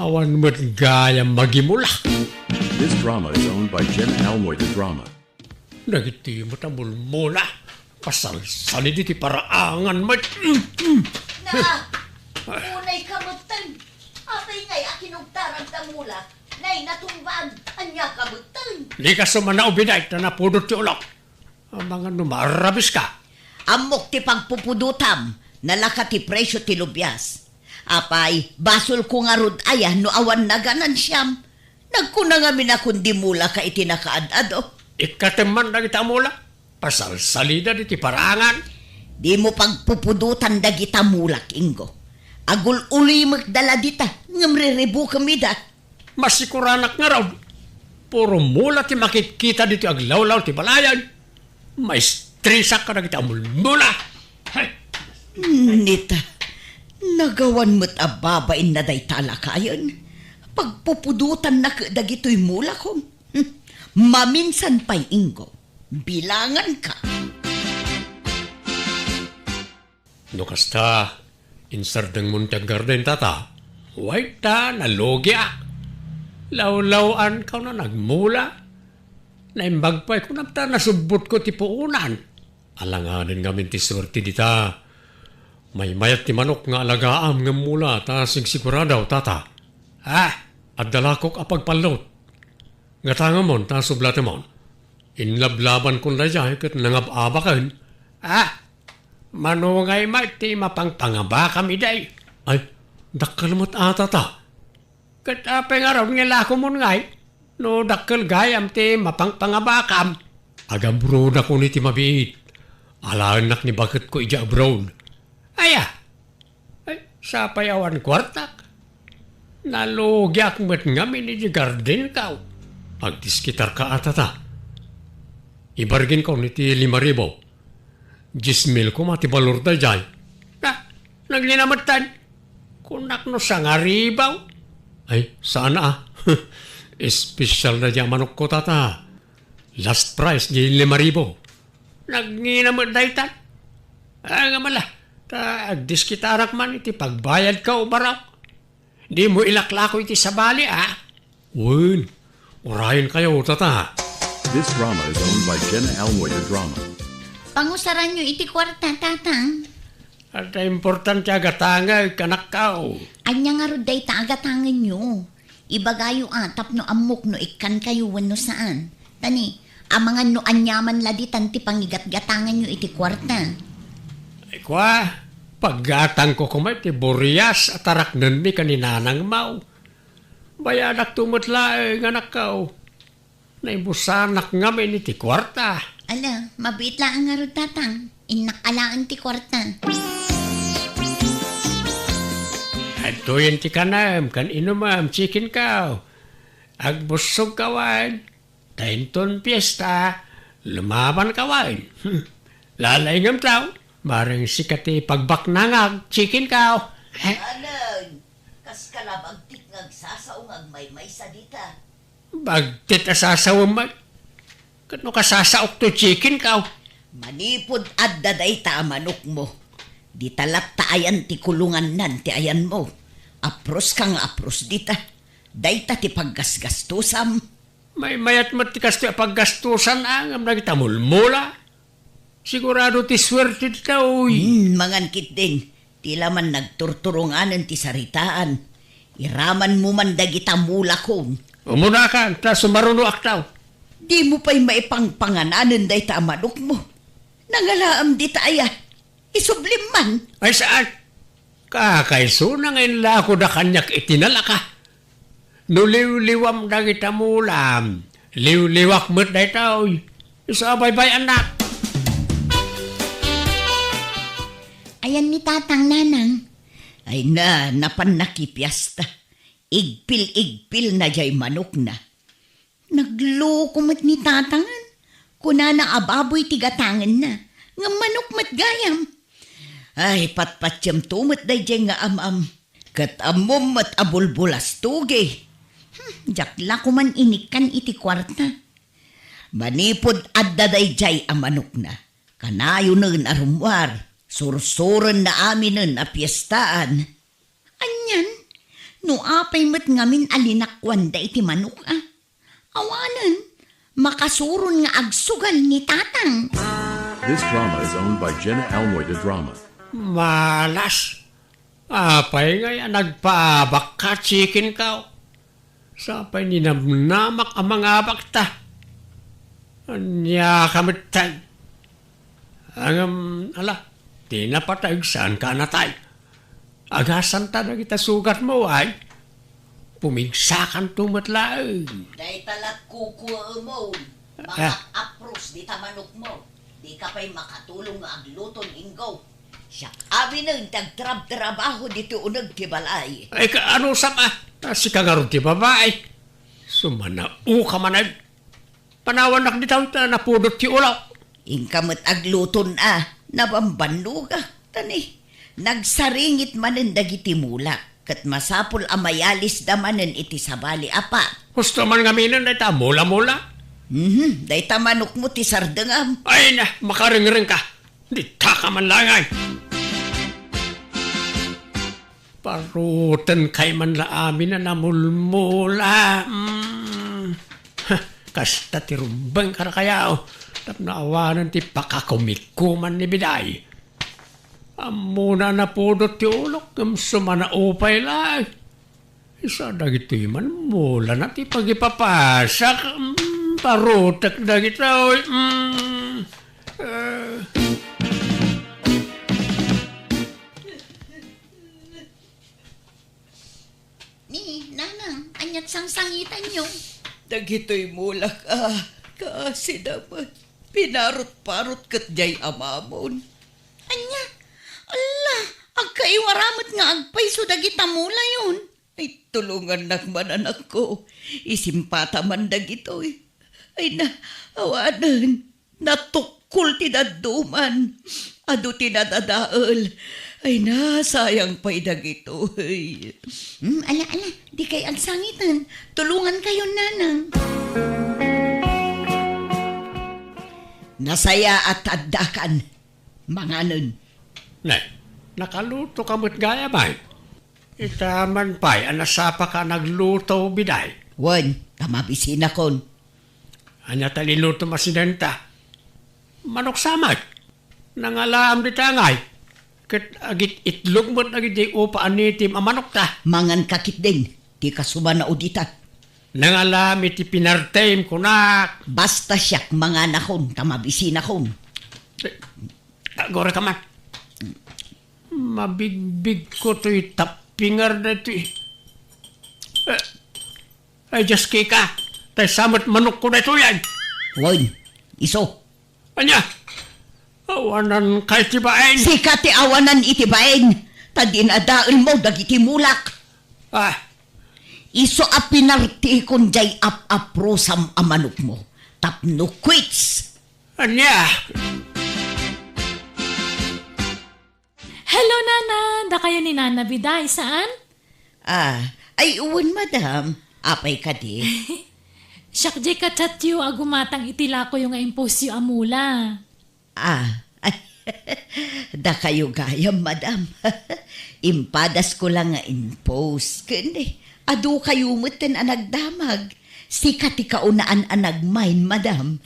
Awan met gayam magimula. This drama is owned by Jenna Almoy, the drama. Dagiti met a mulmula. Pasalsalid iti paraangan met. Mm, mm. Na, unay ka metten. Apay ngay a kinugtaran ta mula? Nay, natumban. Ania ka metten? Di ka sumanaw, biday, ta napudot ti ulok. Amangan no maarrabiska. Ammok ti pagpupudotam, nalaka ti presio ti lubias. Apay, basolko ngarud aya no awan naganansiam? Nagkuna ngamin a kundi mulaka iti nakaad-ado. Ikkatem man dagita a mula. Pasalsalida diti paraangan. Dimo pagpupudotan dagita mulak, Ingo. Agul-ulimekda la dita, ngem riribukem ida. Masikuranak ngarud, puro mula ti makitkita ditoy aglawlaw ti balayan. Maistresak kadagiti a mulmula. Hay! Nita, nagawan met a babainna dayta a lakayen. Pagpupudotanna ket dagitoy mulak, hmm. Maminsan pay, Ingo, bilanganka. No kasta, insardengmon ti aggarden, tata. Way ta, nalugiak. Lawlaw-anko na nagmula. Naimbag pay, kunam ta nasubbotko ti puonan. Alangaden ngamin ti suerte dita. Maymayat ti manok nga alagaam ngem mula ta sigsigurado, tata. Ah, adda lakok a pagpallot. Gatangamon ta sublatemon. Inlablabankon daydiay ket nangab-abaken. Ah, mano ngay met ti mapangpangabakam idiay? Ay, dakkel met a, tata. Ket apay ngarud nga ilakomon ngay no dakkel gayam ti mapangpangabakam? Agabrodakon iti mabiit. Alaennak ni baketko idiay abroad. Aya, ay, sapay awan kuartak. Nalugiak met ngamin iti gardenko. Agdiskitarka a, tata. Ibargenkon iti lima ribu. Dies mil koma ti balor daydiay. Na, nagnina metten. Kunak no sangaribu. Ay, saan a. Espesyal daydiay a manokko, tata. Last price, di lima ribu. Nagngina met dayta. Ah, nga mala, ta agdiskitarak man iti pagbayadko, barok. Dimo ilaklako iti sabali, a? Wen, urayenkayo, tata. This drama is owned by Jenna Almoy, the drama. Pangusaranyo iti kuarta, tatang. Adda importante a gatangek, anakko. Ania ngarud dayta a gatangenyo? Ibagayo a tapno ammok no ikkankayo wenno saan. Tani, amangan no aniaman la ditan ti pangigatgatanganyo iti kuarta. Ay, kua, paggatangko koma iti burias a taraknenmi ken ni nanangmo. Bayadakto met laeng, anakko. Naibusanak ngamin iti kuarta. Ala, mabiit laeng ngarud, tatang. Innak alaen ti kuarta. Adtoyen ti kanem ken inumem, chicken cow. Agbussog ka wen. Ta inton fiesta, lumaban ka wen. Lalaingem taw, bareng sika ti pagbaknangag, chicken cow. Anen, kas ka la bagtit nga agsasao nga agmaymaysa dita. Bagtit a sasawem met. Ket no kasasaok to chicken cow. Manipud adda dayta a manokmo, dita latta ayan ti kulongannan ti ayanmo. Apros ka nga apros dita. Dayta ti paggasgastosam. Maymayat met ti kastoy a paggastosan, a, ngem dagita mulmula. Sigurado ti suerte dita, uy. Hmm, mangan ketdin. Ti la man nagturturonganen ti saritaan. Iramanmo man dagita mulakon. Umunakan, ta sumarunoak taw. Dimo pay maipangpangananen dayta a manokmo. Nangalaam dita aya. Isublim man. Ay, saan? Kakaisuna nga inlakoda kaniak iti nalaka. No liwliwam dagita mulam, liwliwak met daytoy. Isu a baybay-annak. Ayan ni Tatang, Nanang. Ay na, napan nakipiasta. Igpil-igpil na jay manokna. Nagloko met ni Tatangan. Kunana a baboy ti gatangenna, ngem manok met gayam. Ay, patpatiemto met daydiay nga am-am. Ket ammom met a bulbulastogi. Hmm, diak la koman inikkan iti kuarta. Manipud adda daydiay a manokna, kanayonen a rummuar, sursurenna aminen a piestaan. Anian, no apay met ngamin a linakuanda iti manok, a? Awanen, makasuron nga agsugal ni Tatang. This drama is owned by Jenna Almoida Drama. Malas! Apay ngay a nagpaabakka, chicken ka? Sapay ninamnamak a mangabakta. Ania ka met tay? Ngem, ala, ti napateg, saanka a natay. Agasanta dagita sugatmo, ay? Pumigsakanto met laeng. Dayta la kukuaemon. Ah. Makaapros dita manokmo. Dika pay makatulong nga agluton, Ingo. Siak aminen ti agtrabtrabaho ditoy uneg ti balay. Ay, ka-, ano, Sam, ah? Ah, sika ngarud ti babai. Sumanaoka manen. Panawannak dita ta napudot ti ulok. Inka met agluton a, nabambannogak, ta ni, nagsaringit manen dagiti mulak, ket masapul a mayalisda manen iti sabali a pat. Husto man ngaminen dayta mula-mula? Mhm, dayta manokmo ti sardengam. Ay na, makarengreng ka. Ditaka man langay. Parutenkay man la amin a namulmula. Mm. Kasta ti rumbeng kadakayo, tapno awanen ti pakakumikuman ni Biday. Ammona a napudot ti ulok, ngem sumanao pay laeng. Isu dagitoy man, mulana ti pagipapasak. Mm, parutek dagitoy. Mm. Eh. Ni, Nanang, aniat sangsangitanyo? Dagitoy mulak a, kaasida met. Pinarot-parot ket diay amamon. Ania? Alla, agkaiwara met nga agpayso dagita mulayon. Ay, tulongannak man, anakko. Isimpata man dagitoy. Ay na, awanen. Natukkol ti dadduman. Adu ti nadadael. Ay na, sayang pay dagitoy. Hmm, ala, ala, dikay agsangiten. Tulongankayon, Nanang. Nasayaat addakan. Manganen. Ne, nakaluto ka met gayam, ay? Ita man pay a nasapa ka nagluto, Biday. Wen, ta mabisinakon. Ania ta linlutom a sinenta? Manok sa met. Nangalaam dita ngay. Ket agit-itlog met dagiti upa a nitim a manokta. Mangan ka ketdin, ti kasumanao dita. Nangalaam iti pinartem, kunak. Basta siak manganakon, ta mabisinakon. Eh, agora ka man. Mabigbigko toy tappinger daytoy. Eh, ay, Diyos, kika, tay sa met manokko daytoy, ay. Wen, isu. Ania? Awanan kay ti bain? Sika ti awanan iti bain, ta dinadaelmo dagiti mulak. Ah. Isu a pinartikon diay ap-aprosam a manokmo, tapno quits. Ania? Hello, Nana! Dakayo ni Nana Biday, saan? Ah, ay, wen, madam. Apay kadi? Siak diay ka-chatyo a gumatang iti lakoyo nga imposyo a mula. Ah, ay, dakayo gayam, madam. Impadasko la nga impos. Ken, eh, adukayo metten a nagdamag. Sika ti kaunaan a nagmain, madam.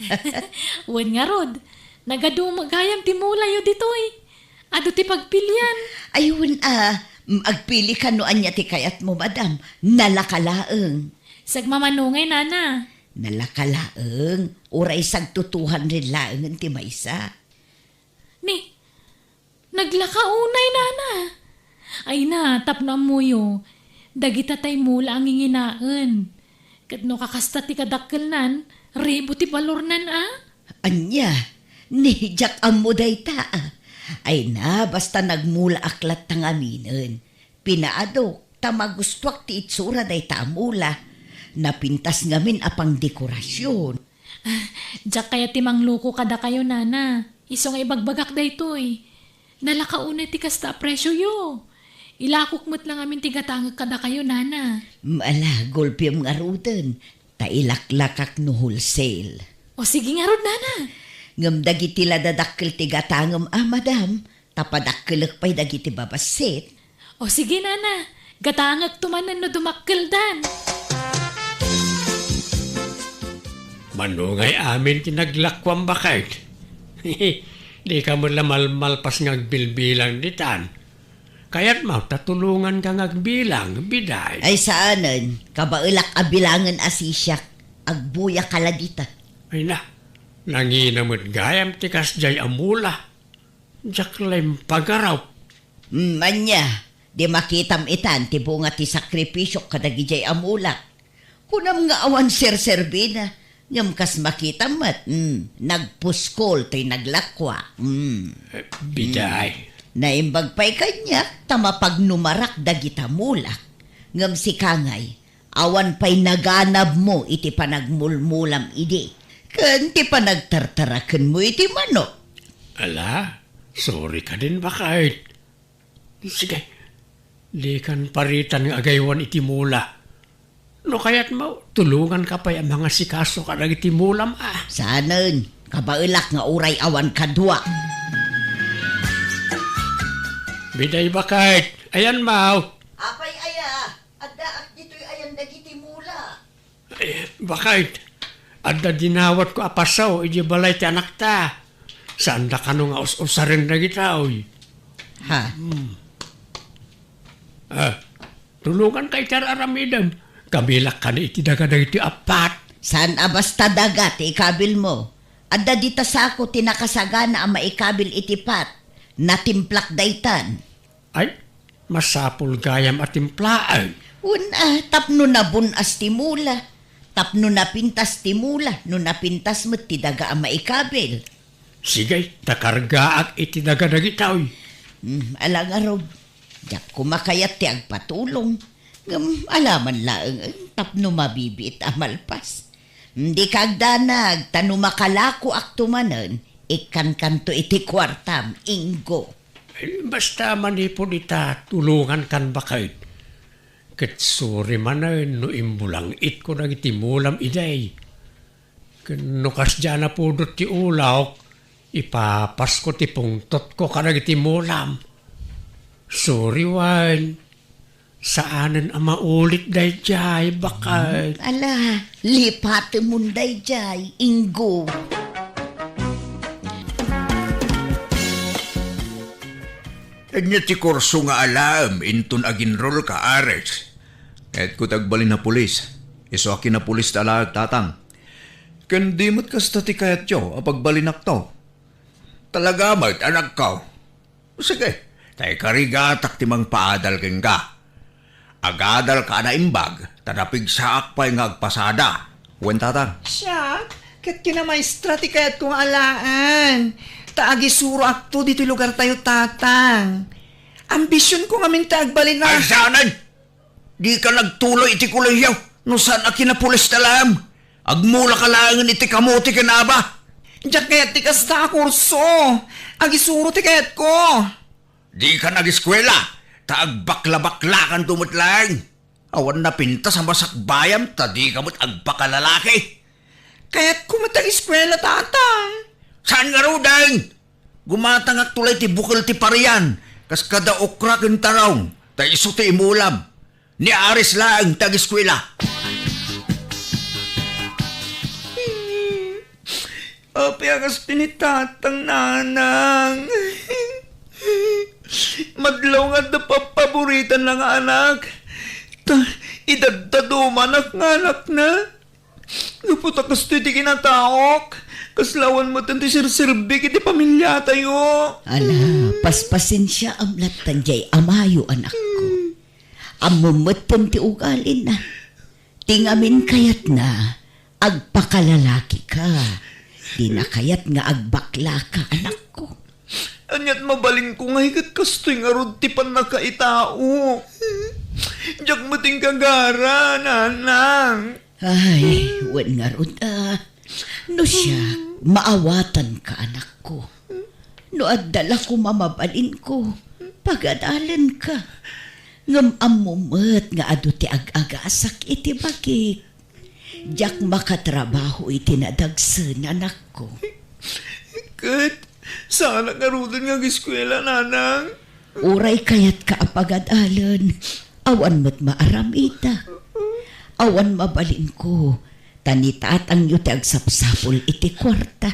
Wen ngarud, nagadu met gayam ti mulayo ditoy. Adu ti pagpilian. Ay, wen a, mm, agpili ka no ania ti kayatmo, madam. Nalaka laeng. Sagmamano ngay, Nana? Nalaka laeng. Uray sagto two hundred laengen ti maysa. Ni, naglaka unay, Nana. Ay na, tapno ammoyo, dagita tay mula a nginginaen. Ket no kakasta ti kadakkelnan, ribu ti balornan, a? Ania? Ni, diak ammo dayta, a. Ay na, basta nagmulaak latta ngaminen. Pinaadok, ta magustuak ti itsura dayta a mula. Napintas ngamin a pangdekorasion. Ah, Diak kayat ti mangloko kadakayo, nana. Isu nga ibagbagak daytoy. Nalaka unay ti kasta a presioyo. Ilakok met la ngamin ti gatangek kadakayo, nana. Mm, ala, gulpiam ngaruden. Ta ilaklakak no wholesale. O sige ngarud, nana. Ngem dagiti la dadakkel ti gatangem a, madam, ta padakkelek pay dagiti babassit. O sige, nana. Gatangekto manen no dumakkeldan. Manungay amin ti naglakuam, baket. Dika met la malmalpas nga agbilbilang ditan. Kayatmo ta tulonganka nga agbilang, biday? Ay, saanen. Kabaelak a bilangen a sisiak. Agbuyaka la dita. Ay na, nangina met gayam ti kasdiay a mula. Diak la impagarup. Mm, ania, di makitam itan ti bunga ti sakripisiok kadagidiay a mulak. Kunam nga awan serserbina, ngem kas makitam met, mm, nagpuskol toy naglakua. Mm. Eh, biday. Mm. Naimbag pay kaniak ta mapagnumarak dagita mulak. Ngem sika ngay, awan pay naganabmo iti panagmulmulam idi, ken ti panagtartarakenmo iti manok. Ala, sorry kadin, baket. Sige, dikan paritan nga agaywan iti mula. No kayatmo, tulonganka pay a mangasikaso kadagiti mulam a. Saanen, kabaelak nga uray awan kadua. Biday, baket, ayanmo? Apay aya, addaak ditoy ayan dagiti mula. Eh, baket, adda dinawatko a pasaw idiay balay ti anakta. Saanda kano nga us-usaren dagitoy. Ha? Hmm. Ah, tulonganka iti ar-aramidem. Kabilak kano iti daga dagitoy appat. Saan a basta daga ti ikabilmo? Adda dita sako ti nakasagana a maikabil iti pat. Natimplak daytan. Ay, masapul gayam a timplaen. Wen a, tapno nabun-as ti mula. Tapno napintas ti mula, no napintas met ti daga a maikabil. Sige, ta kargaak iti daga dagitoy. Hmm, ala ngarud, diak koma kayat ti agpatulong. Ngem alaman laeng, eh, tapno mabibiit a malpas. Dika agdanag, ta no makalakoakto manen, ikkankanto iti kuartam, Ingo. Eh, basta manipud ita, tulongankan, baket. Ket sorry manen no imbulangitko dagiti mulam idi. Ken no kasdiay a napudot ti ulawko, ipapasko ti pungtotko kadagiti mulam. Sorry wen. Saanen a maulit daydiay, baket. Ala, lipatemon daydiay, Ingo. Ania ti kurso nga alaem inton aginrolka, Ares? Kayatko ti agbalin a pulis. Isu a kinapulis ti alaek, Tatang. Ken di met kasta ti kayatyo a pagbalinakto. Talaga met, anakko. Sige, ta ikarigatak ti mangpaadal kenka. Agadalka a naimbag, ta napigsaak pay nga agpasada. Wen, Tatang? Siak, ket kinamaestra ti kayatko nga alaen. Ta agisuroakto ditoy lugartayo, Tatang. Ambisionko ngamin ti agbalin a Ay, saanen! Dika nagtuloy iti kolehiyo no saan a kinapulis ti alaem. Agmulaka laengen iti kamote ken aba. Diak kayat ti kasta a kurso. Agisuro ti kayatko. Dika nagiskuela, ta agbaklabaklakanto met laeng. Awan napintas a masakbayam ta dika met agpakalalaki. Kayatko met agiskuela, Tatang. Saan ngaruden? Gumatangakto la iti bukel ti parian, kas kada okra ken tarong, ta isu ti imulam. Ni Aris laeng ti agiskuela. Apay a kastoy ni Tatang, Nanang? Madlaw nga adda papaboritanna nga anak. Ta, idaddadumanak nga anakna. Gapu ta kastoy ti kinataok, kasla awan metten ti serserbik iti pamiliatayo. Ala, paspasensiaam latta diay amayo, anakko. Ammom metten ti ugalina. Ti ngamin kayatna, agpakalalakika. Dina kayat nga agbaklaka, anakko. Ania't mabalinko nga iket kastoy ngarud ti pannakaitaok? Diak met inkagara, Nanang. Ay, wen ngarud, a. No siak, maawatanka, anakko. No adda la koma mabalinko, pagadalenka. Ngem ammo met nga adu ti ag-agasak iti bagik. Diak makatrabaho iti nadagsen, anakko. Ket, saanak ngaruden nga ageskuela, nanang? Uray kayatka a pagadalen, awan met maaram ita. Awan mabalinko, ta ni tatangyo ti agsapsapul iti kuarta.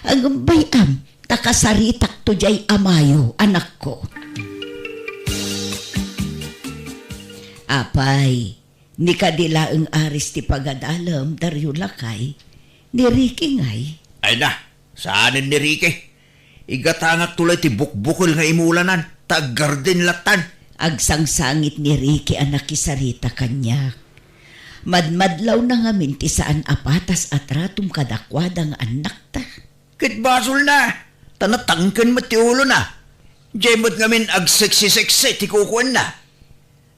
Ngem bay-am, ta kasaritakto diay amayo, anakko. Apay, ni kadi laeng Aris ti pagadalem, Dario lakay, ni Ricky ngay? Ay na, saanen ni Ricky. Igatangakto la iti bukbukel nga imulanan, ta aggarden lattan. Agsangsangit ni Ricky a nakisarita kaniak. Madmadlawna ngamin ti saan a patas a tratom kadakuada nga annakta. Ket basolna, ta natangken met ti ulona. Diay met ngamin agseksi-seksi ti kukuenna.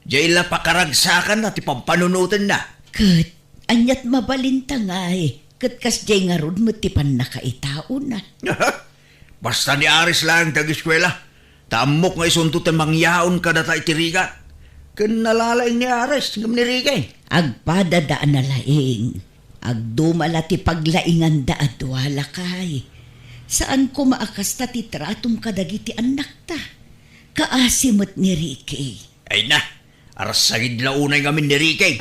Diay la pakaragsakanna ti pampanunotenna. Ket aniat mabalinta ngay, ket kasdiay ngarud met ti pannakaitaona. Basta ni Aris laeng ti ageskuela, ta ammok nga isunto ti mangyaon kadata iti rigat. Ken nalalaing ni Aris ngem ni Ricky. Agpadada a nalaing. Agduma la ti paglainganda a dua, lakay. Saan koma a kasta ti tratom kadagiti annakta. Kaasi met ni Ricky. Ay na, arsagid la unay ngamin ni Ricky.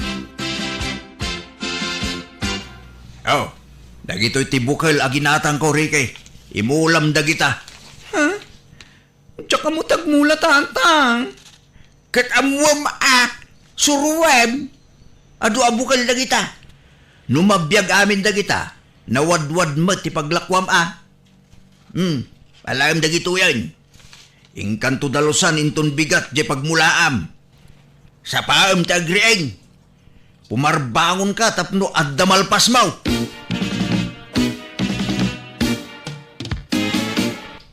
Oh, dagitoy ti bukel a ginatangko, Ricky. Imulam dagita. Ha? Diak ammo ti agmula, Tatang. Ket ammuem a, suroem. Adu a bukel dagita. No mabiag amin dagita, nawadwad met ti paglakuam a. Hmm, alaem dagitoyen. Inkanto dalusan inton bigat diay pagmulaam. Sapaem ti agriing. Pumarbangonka tapno adda malpasmo.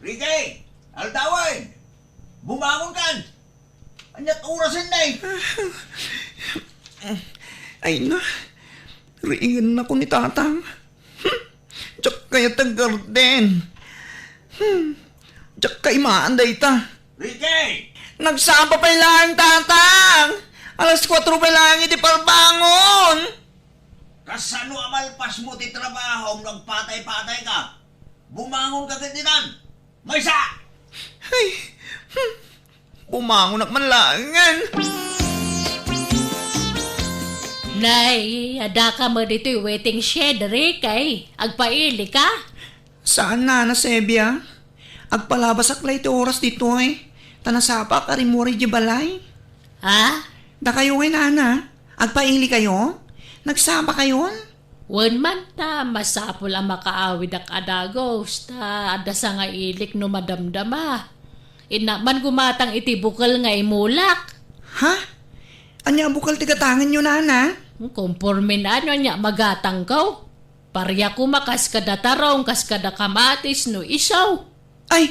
Ricky! Aldawen! Bumangonkan! Aniat orasen, nay? Ay na, riingennako ni Tatang. Hmm, diak kayat aggarden. Hmm, diak kaimaan dayta. Ricky! Nagsapa pay laeng, Tatang! Alas kuatro pay laeng iti parbangon! Kasano a malpasmo ti trabahom no agpatay-patayka? Bumangonka ket ditan! Maysa! Ay, hmm. Bumangonak man laengen. Nay, addaka met ditoy waiting shed, Ricky. Agpailika? Saan, Nana Sebia. Agpalabasak la iti oras ditoy. Ta nasapaak a rimmuar idiay balay. Ha? Dakayo ngay, Nana. Agpailikayo? Nagsapakayon? Wen man ta, masapul a makaawidak a dagus, ta adda sangailik no madamdama. Innak man gumatang iti bukel nga imulak. Ha? Ania a bukel ti gatangenyo, Nana? Konporme no ania magatangko. Paria koma kas kada tarong, kas kada kamatis no isu. Ay,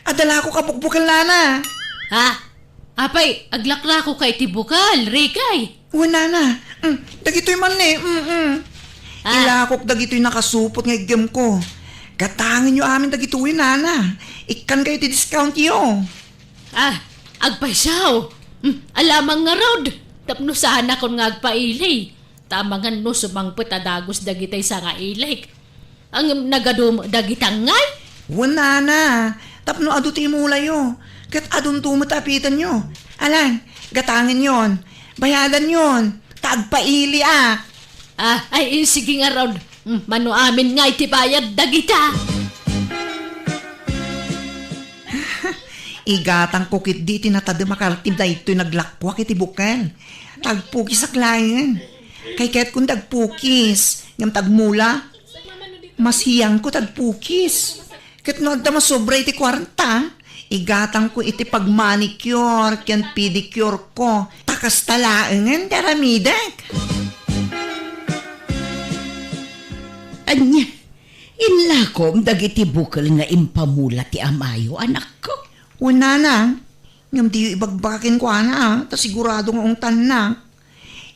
adda la kok a bukbukel, Nana. Ha? Apay, aglaklako ka iti bukel, Ricky? Wen, Nana. Mm, dagitoy man ni. Mm, mm. Ah. Ilakok dagitoy nakasupot nga iggemko. Gatangenyo amin dagitoy, Nana. Ikkankayo ti discountyo. Ah, agpayso. Mm, alamang ngarud. Tapno saanakon nga agpaili. Ta amangan no sumangpet a dagus dagitay sangailik. Ngem nagadu met dagita ngay? Wen, Nana, tapno adu ti imulayo, ket adunto met apitenyo. Alan, gatangenyon, bayadanyon, ta agpailiak. Ah, ay, sige ngarud. Hmm, mano amin ngay ti bayad dagita? Igatangko ketdi ti natadem a kaltim daytoy naglakuak iti bukel. Ta agpukisak laeng. Kaykayatkon ti agpukis, ngem ta agmula, masiangko ti agpukis. Ket no adda masobra iti kuarta, igatangko iti pagmanicure ken pedicure ko. Ta kasta laengen ti aramidek. Ania, inlakom dagiti bukel nga impamula ti amayo, anakko? Wen, Nana, ngem diyo ibagbaga kenkuana, a, ta sigurado nga ungtanna.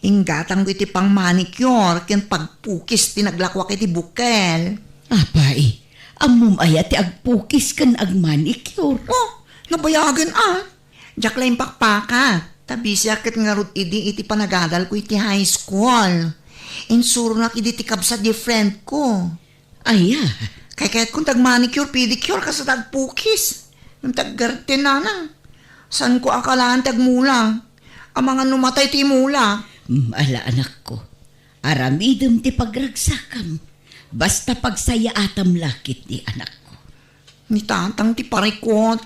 Inggatangko iti pang-manicure ken pagpukis ti naglakuak iti bukel. Apay, ammom aya ti agpukis ken agmanicure? Oh, nabayagen a. Diak la impakpakat, ta bisiak ket ngarud idi iti panagadalko iti high school. Insuronak idi ti kabsat diay friend ko. Aya? Kaykayatkon ti agmanicure, pedicure, kas ta agpukis. Ngem ti aggarden, nanang, saanko a kalaan ti agmula. Amangan no matay ti imula. Mm, ala, anakko. Aramidem ti pagragsakam. Basta pagsayaatam la ketdi, anakko. Ni tatang ti parikut.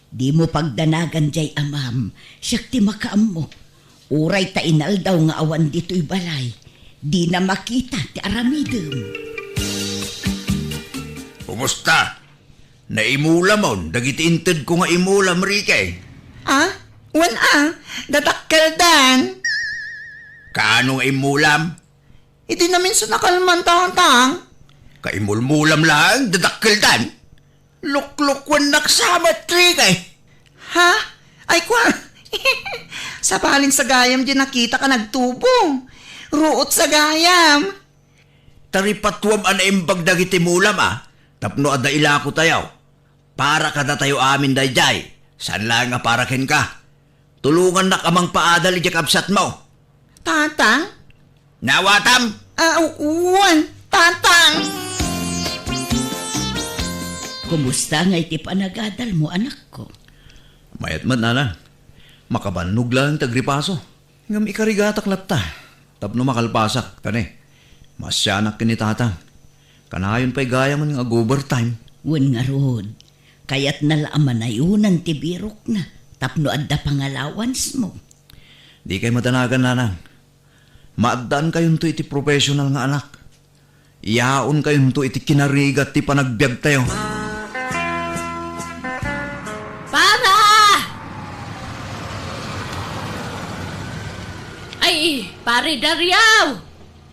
Dimo pagdanagan diay amam, siak ti makaammo. Uray ta inaldaw nga awan ditoy balay, dina makita ti aramidem. Kumusta? Naimulamon dagiti intedko nga imulam, Ricky? Ah? Wen a, dadakkeldan. Kaano nga imulam? Idi naminsan a kalman, tatang. Kaimulmulam laeng, dadakkeldan. Luklukuennak sa met, Ricky. Ha? Ay, kwa. Sabalin sa gayam diay nakitak a nagtubo. Ruot sa gayam. Taripatuam a naimbag dagiti mulam a tapno adda ilakotayo. Para kadatayo amin daydiay, saan laeng a para kenka. Tulongannak a mangpaadal idiay kabsatmo. Tatang? Naawatam? Ah, wen, tatang. Kumusta ngay ti panagadalmo, anakko? Mayat met, nanang. Makabannog laeng ti agripaso. Ngem ikarigatak latta tapno makalpasak, ta ne, maasianak ken ni tatang. Kanayon pay gayam nga ag-overtime. Wen ngarud, kayatna la a manayonan ti birokna tapno adda pangalawansmo. Dikay madanagan, nanang. Maaddaankayonto iti professional nga anak. Yaonkayonto iti kinarigat ti panagbiagtayo. Para! Ay, Pare Dario!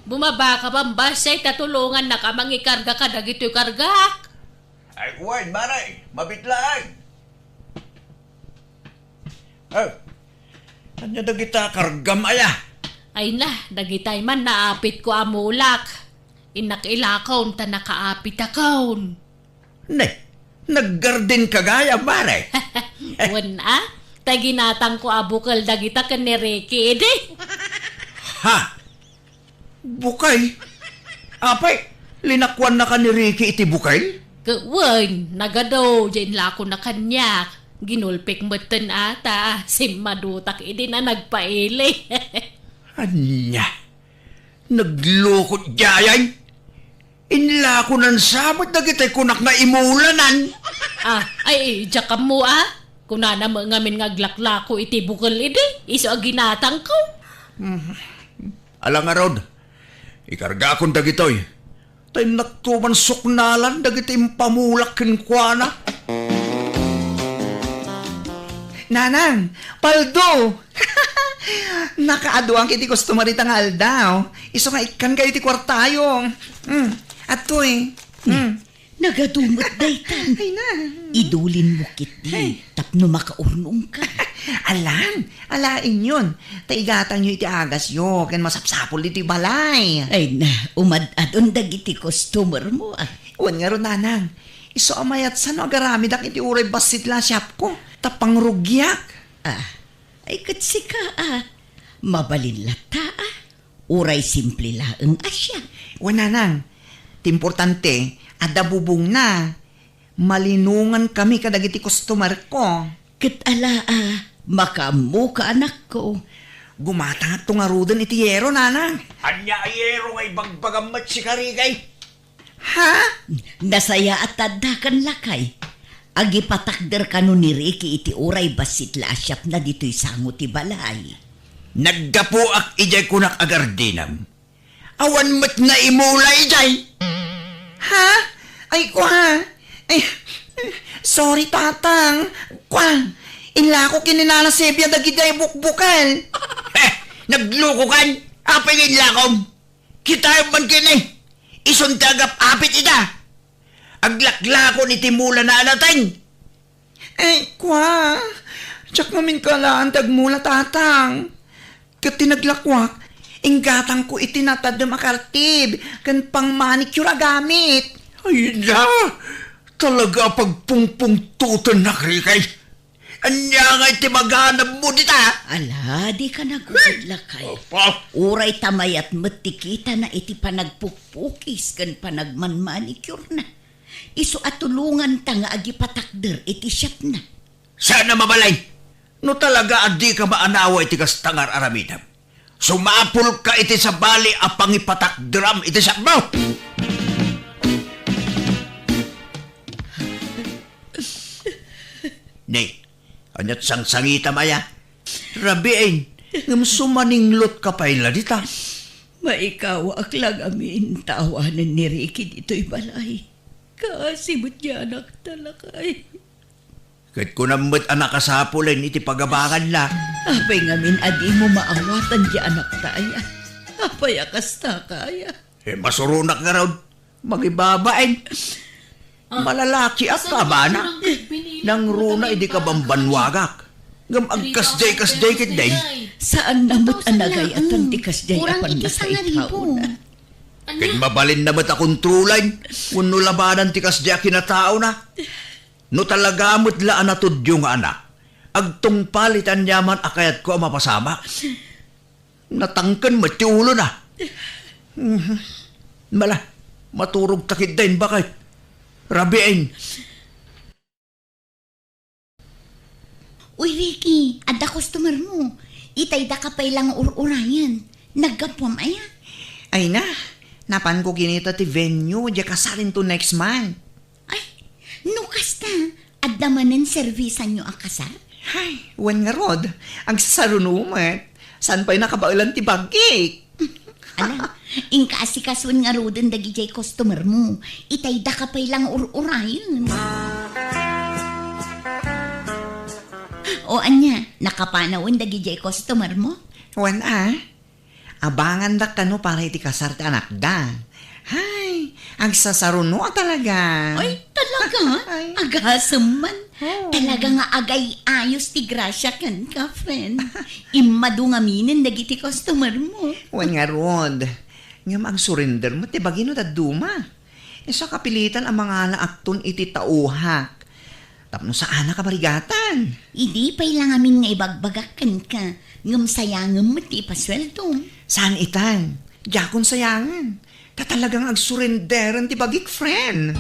Bumabaka man bassit ta tulongannak a mangikarga kadagitoy kargak. Ay, wen, Mare, mabiit laeng. Eh, ania dagita kargam aya? Ay na, dagitay man naapitko a mulak. Innak ilakon ta nakaapitakon. Ne, naggardenka gayam, Mare? Wen a, ta ginatangko a bukel dagita ken ni Ricky idi. Ha? Bukel? Apay, linakuannaka ni Ricky iti bukel? Ket wen, nagadu, diay inlakona kaniak. Ginulpek metten a ta simmadutak idi a nagpaili. Ania? Nagloko diayen? Inlakonan sa met dagiti kunak nga imulanan. Ah, ay, diak ammo a. Kunana met ngamin nga aglaklako iti bukel idi, isu a ginatangko. Ala ngarud, ikargakon dagitoy. Ta innakto man suknalan dagiti impamulak kenkuana. Nanang, paldo! Nakaaduan iti customer ita nga aldaw. Isu nga ikkankayo iti kuartayo. Mm, adtoy. Mm. Nagadu met daytan. Ay na. Idulinmo ketdi. Ay. Tapno makaurnongka. Alan, alaenyon. Ta igatangyo iti agasyo, ken masapsapul iti balay. Ay na, umad-adon dagiti customer mo, ah. Wen ngarud, nanang. Isu a mayat sa no agaramidak iti uray bassit la a shop ko. Ta pangrugiak. Ah, ay ket sika, ah. Mabalin latta, ah. Uray simple laeng a siak. Wen, nanang, ti importante, adda bubongna. Malinongan kami kadagiti customer ko. Ket ala a, makaammoka, anakko. Gumatangakto ngaruden iti yero, nanang. Ania a yero nga ibagbagam met, sika, Ricky? Ha? Nasayaat ta addakan, lakay. Agipatakder kano ni Ricky iti uray bassit la a shopna ditoy sango ti balay. Naggapuak idiay kunak a gardenam. Awan met naimula idiay. Ha? Ay, kwa. Ay, sorry, tatang. Kwa. Inlako ken ni Nana Sebia dagiti ay bukbukel. Eh, naglukokan. Apay nga inlakom? Kitaem man ken, eh. Isun ti agap-apit ida. Aglaklakon iti mulana a nateng. Eh, kwa. Diak ngamin kalaan ti agmula, tatang. Ket ti naglakuak, inggatangko iti natadem a kartib ken pangmanicure a gamit. Ay da! Talaga a pagpungpungtotennak, Ricky. Ania ngay ti maganabmo dita? Ala, dika nagubad, lakay. Apa? Uray ta mayat met ti kitana iti panagpukpukis ken panagmanmanicure-na. Isu a tulonganta nga agipatakder iti shop-na. Saan a mabalin? No talaga a dika maanawa iti kasta nga ar-aramidem, sumapulka iti sabali a pangipatakderam iti shop-mo! Ni, ania't sangsangitam aya? Rabiin, ngem sumaninglotka pay la dita. Maikawaak la ngamin ta awanen ni Ricky ditoy balay. Kaasi met diay anakta, lakay. Ket kunam met a nakasapulen iti pagabanganna. Apay ngamin a dimo maawatan diay anakta aya? Apay a kastaka aya? Eh, masuronak ngarud. Mangibabain. Ah, malalaki a saan kabana. Nangruna idi kabambanwagak. Ngem agkasdiay-kasdiay ketdi. Saan na met a nagay-atan ti kasdiay a pannakaitaona. Ket mabalinna met a kontrolan wenno labanan ti kasdiay a kinataona. No talaga met la a natudyo nga anak, agtungpal iti aniaman a kayatko a mapasamak. Natangken met ti ulona. Mhm. Mala, maturogta ketdin baket. Rabiin. Uy, Ricky, adda customer-mo. Itay daka pay la nga ur-urayen. Naggapuam aya? Ay na, napanko kinita ti venue, diay kasarinto next month. Ay, no kasta, adda manen servisanyo a kasar? Ay, wen ngarud, agsasaruno met. Saan pay nakabaelan ti bagik? Ala, inka asikasuen ngaruden dagidiay customer-mo. Itay daka pay la nga ur-urayen. O ania, nakapanawen dagidiay customer-mo? Wen a, abangandak kano para iti kasar ti anakda. Hay, agsasaruno a talaga. Ay, talaga? Ay. Agasem man. Oh. Talaga nga agay-ayos ti grasia kenka, friend. Immadu ngaminen dagiti customer-mo. Wen ngarud, ngem agsurrender met ti bagi no dadduma. Isu a kapilitan a mangala akton iti tauhak. Tapno saanak a barigatan. Idi pay la ngamin nga ibagbagak kenka, ngem sayangem met ti ipasueldom. Saan itan? Diakon sayangen. Ta talaga nga agsurrenderen ti bagik, friend.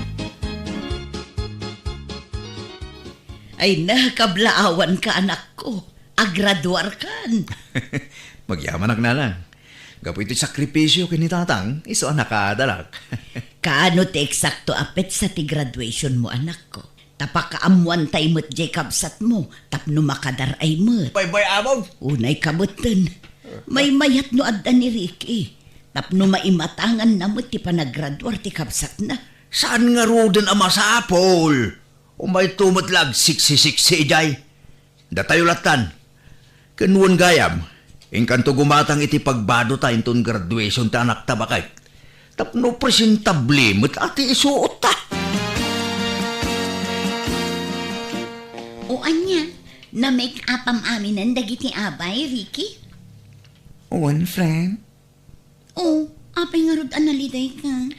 Ay na, kablaawanka, anakko. Agraduarkan. Magyamanak, nanang. Gapu iti sakripisio ken ni tatang, isu a nakaadalak. Kaano ti eksakto a petsa ti graduation-mo, anakko? Ta pakaammoantay met diay kabsatmo tapno makadaray met. Baybay-abaw! Unay kabetten. Maymayat no adda ni Ricky. Tapno maimatanganna met ti panagraduar ti kabsatna. Saan ngaruden a masapul? Umayto met la agsiksi-siksi idiay. Datayo lattan. Ken wen gayam, inkanto gumatang iti pagbadota inton graduation ti anakta, baket. Tapno presentable met a ti isuotta. O ania, na-make-upam aminen dagiti abay, Ricky? Wen, friend. O, apay ngarud a nalidayka?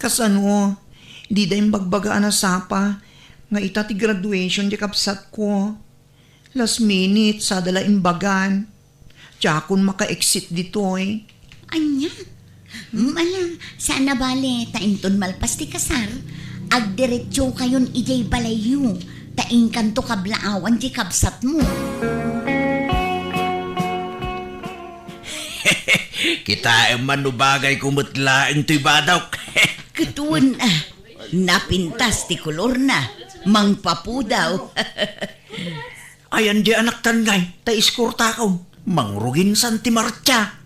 Kasano, dida imbagbaga a nasapa nga ita ti graduation ti kabsatko. Last minute, sada la imbagan. Diakon maka-exit ditoy. Ania? Hmm, ala, saan a bale, ta inton malpas ti kasar, agdiretsokayon idiay balayyo, ta inkanto kablaawan ti kabsatmo. Kitaem man no bagayko met laeng toy badok. Ket wen, ah, napintas ti kolorna, mangpapudaw. Ayan di anaktan ngay, ta iskortakon. Mangrugin san ti martsa.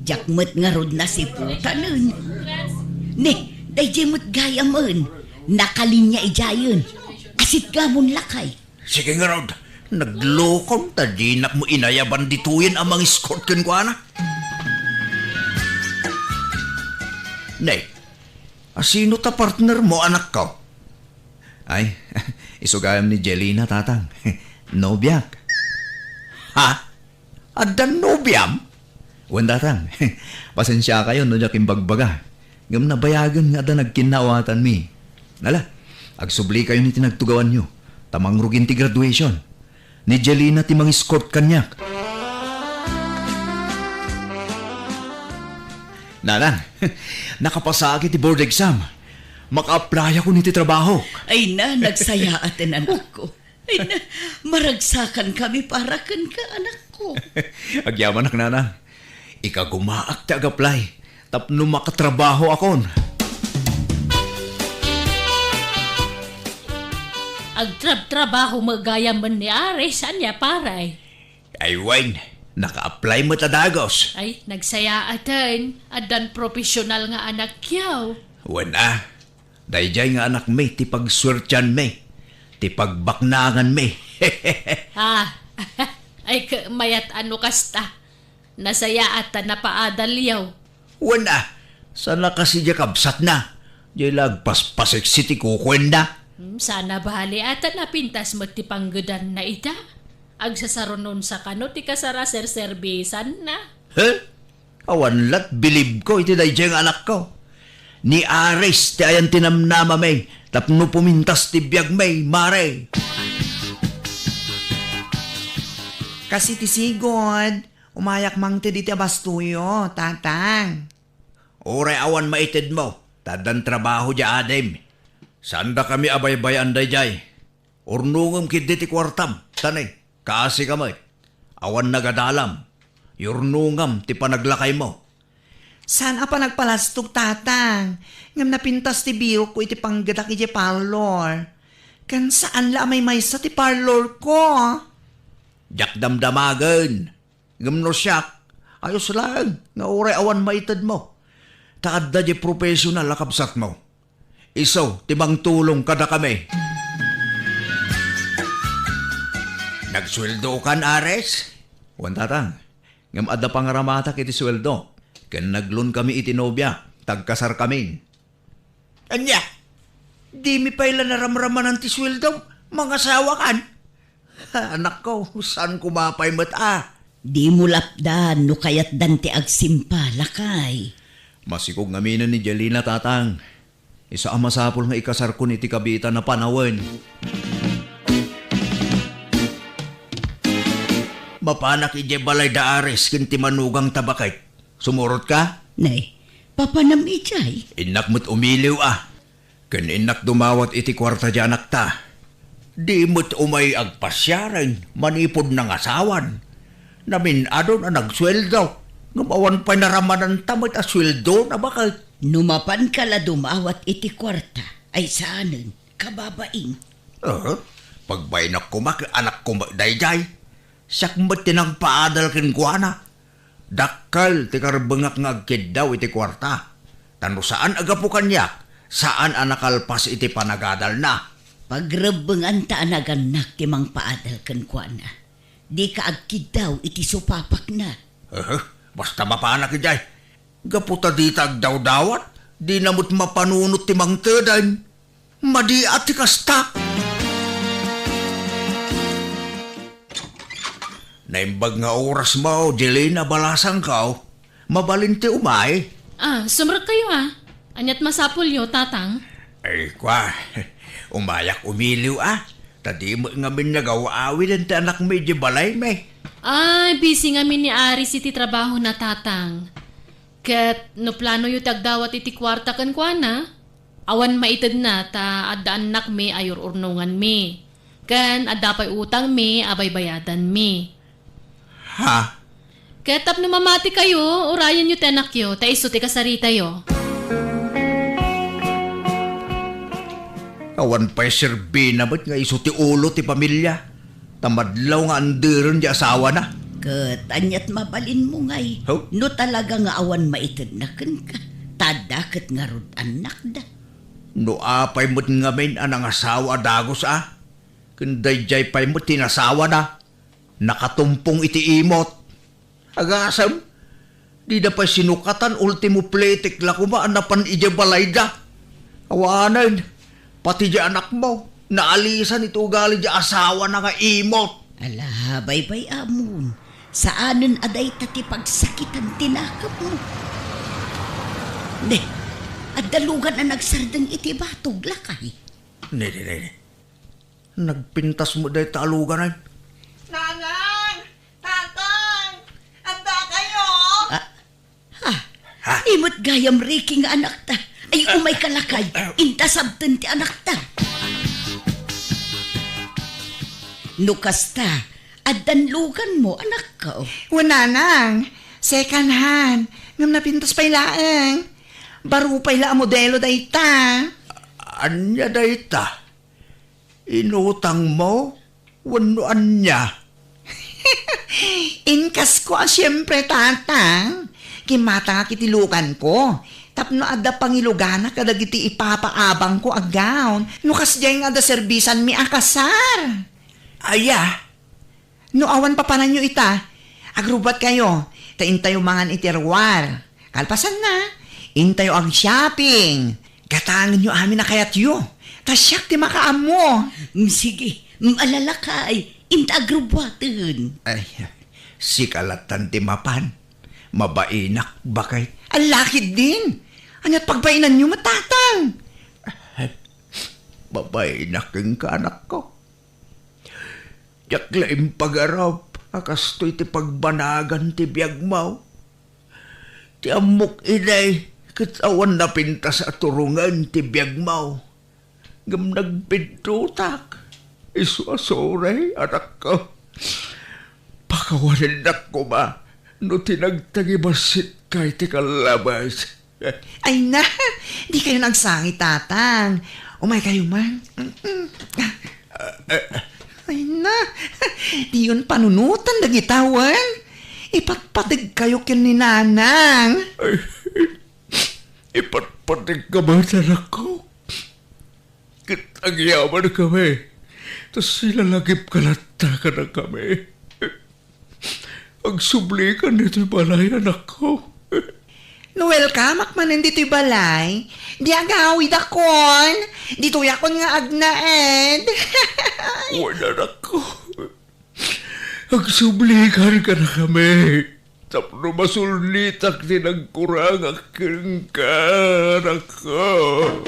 Diak met ngarud nasiputanen. Ne, daydiay met gayamen. Nakalinya idiayen. Asitgamon lakay. Sige ngarud, naglokon ta dinak mo inayaban ditoyen a mangiskort kenkuana. Ne, asino ta partner mo, anakko? Ay, isu gayam ni Jelina, tatang. Nobiak. Ha? Addan nobiam? Wen, tatang, pasensiakayon no diak imbagbaga. Ngem nabayagen nga adda nagkinnawatanmi. Ala, agsublikayon iti nagtugawanyo, ta mangrugin ti graduation. Ni Jelina ti mang-escort kaniak. Nanang, nakapasaak iti board exam. Maka-applyakon iti trabahok. Ay na, nagsayaaten, anakko. Ay na, maragsakankami para kenka, anakko. Agyamanak, nanang. Ikagumaak ti ag-apply tapno makatrabahoakon. Agtrabtrabaho met gayam ni Aris, ania, pare? Ay wen, naka-apply met a dagus. Ay, nagsayaaten, addan professional nga anakyo. Wen a, daydiay nga anakmi ti pagsuertianmi, ti pagbaknanganmi. Ah, ay, mayat a no kasta. Nasayaat ta napaadalyo. Wen a, saan a kas idiay kabsatna. Diay la agpaspaseksi ti kukuenda. Hmm, saan a bale a ta napintas met ti panggedanna ita. Agsasarunon sa kano ti kasaraserserbisanna. He? Awan lat bilibko iti daydiay nga anakko. Ni Aris ti ayan ti namnamami tapno pumintas ti biagmi, mare. Kas iti sigud, umayak mangted iti abastoyo, tatang. Uray awan maitedmo, ta addan trabaho diay adim. Saandakami a baybay-an daydiay. Urnongem ketdi ti kuartam, ta ne, kaasika met. Awan nagadalam. Yurnongam ti panaglakaymo. Saan a panagpalastog, tatang, ngem napintas ti birokko iti panggedak idiay parlor. Ken saan la a maymaysa ti parlorko. Diak damdamagen. Ngem no siak, ayos laeng nga uray awan maitedmo. Ta adda diay professional a kabsatmo. Isu ti mangtulong kadakami. Nagsueldokan, Aris? Wen, tatang. Ngem adda pangaramatak iti sueldo, ken nagloankami iti nobia, ta agkasarkami. Ania? Dimi pay la naramramanan ti sueldom? Mangasawakan? Ha, anakko, saan koma pay met a? Dimo lapdan no kayatdan ti agsimpa, lakay. Masikog ngaminen ni Jelina, tatang. Isu a masapul nga ikasarkon iti kabiitan a panawen. Mapanak idiay balay da Aris ken ti manugangta baket. Sumurotka? Nay, papanam idiay? Innak met umiliw a. Ken innak dumawat iti kuarta diay anakta. Di met umay agpasiaren manipud nangasawan. Namin-adon a nagsueldo, ngem awan pay naramananta met a sueldona baket. No mapanka la dumawat iti kuarta, ay saanen, kababain. Eh, pagbainok koma ket anakko met daydiay. Siak met ti nangpaadal kenkuana. Dakkel ti karebbengak nga agkiddaw iti kuarta. Ta no saan a gapu kaniak, saan a nakalpas iti panagadalna. Pagrebbenganta a nagannak ti mangpaadal kenkuana. Dika agkiddaw iti supapakna. Eh, basta mapanak idiay. Gapu ta dita agdawdawat, dina met mapanunot ti mangteden. Madi a ti kasta. Naimbag nga orasmo, Jelina, balasangko. Mabalin ti umay? Ah, sumrekkayo, ah. Aniat masapulyo, Tatang? Ay, kwa. Umayak umiliw, ah. Ta di met ngamin nagaw-awiden ti anakmi idiay balaymi. Ay, busy ngamin ni Aris iti trabahona, Tatang. Ket no planoyo ti agdawat iti kuarta kenkuana, awan maitedna ta adda annakmi a yur-urnonganmi, ken adda pay utangmi a baybayadanmi. Ha? Ket tapno mamatikayo, urayenyo ti anakyo, ta isu ti kasaritayo. Awan pay serbina met nga isu ti ulo ti pamilia. Ta madlaw nga anderen ti asawana. Ket aniat mabalinmo ngay? Huh? No talaga nga awan maitedna kenka, ta adda ket ngarud annakda. No apay met ngamin a nangasawa a dagus a, ken daydiay pay met ti nasawana, nakatumpong iti imot. Agasem, dida pay sinukatan, ultimo pletek la koma a napan idiay balayda. Awanen, pati di anakmo, naalisan iti ugali di asawana nga imot. Ala, baybay-amon. Saanen a dayta ti pagsakitan ti nakemmo. Ne, adda lugan a nagsardeng iti batog, lakay. Ne, ne, ne, ne. Nagpintas met dayta a lugan, ay. Nanang! Tatang! Adda kayo? Ah, ha? Ha? Imot gayam, Ricky, nga anakta. Ay, umay ka, lakay. Inta sabten ti anakta. No kasta, addan luganmo, anakko. Wen, nanang, second hand. Ngem napintas pay laeng. Baro pay la a modelo dayta. Ania dayta? Inutangmo wenno ania? Inkasko a siempre, tatang. Kimmatangak iti luganko tapno adda pangiluganak kadagiti ipapaabangko a gown no kasdiay nga adda serbisanmi a kasar. Aya? No awan papananyo ita, agrubbuatkayo, ta intayo mangan iti ruar. Kalpasanna, intayo ag-shopping. Gatangenyo amin a kayatyo, ta siak ti makaammo. Mm, sige, mm, ala lakay, inta agrubbuaten. Ay, sika lattan ti mapan. Mabainak, baket. Ala ketdin. Ania't pagbainanyo met, tatang? Mabainak kenka, anakko. Diak la impagarop a kastoy ti pagbanagan ti biagmo. Ti ammok idi, ket awan napintas a turongen ti biagmo. Ngem nagpiddutak. Isu a sorry, anakko. Pakawanennak koma no ti nagtagibassit ka iti kallabas. Ay na, dikayo agsangit, tatang. Umaykayo man. Mm-mm. Ay na, diyon panunotan dagita wen. Ipatpategkayo ken ni nanang. Ay, ipatpategka met, anakko. Ket agyamanka met, ta silalagipka latta kadakami. Agsublikan ditoy balay, anakko. No welcomeak manen ditoy balay, di agawidakon. Ditoyakon nga agnaed. Wen, anakko. Agsublikan kadakami tapno masulnitak ti nagkurangak kenka, anakko.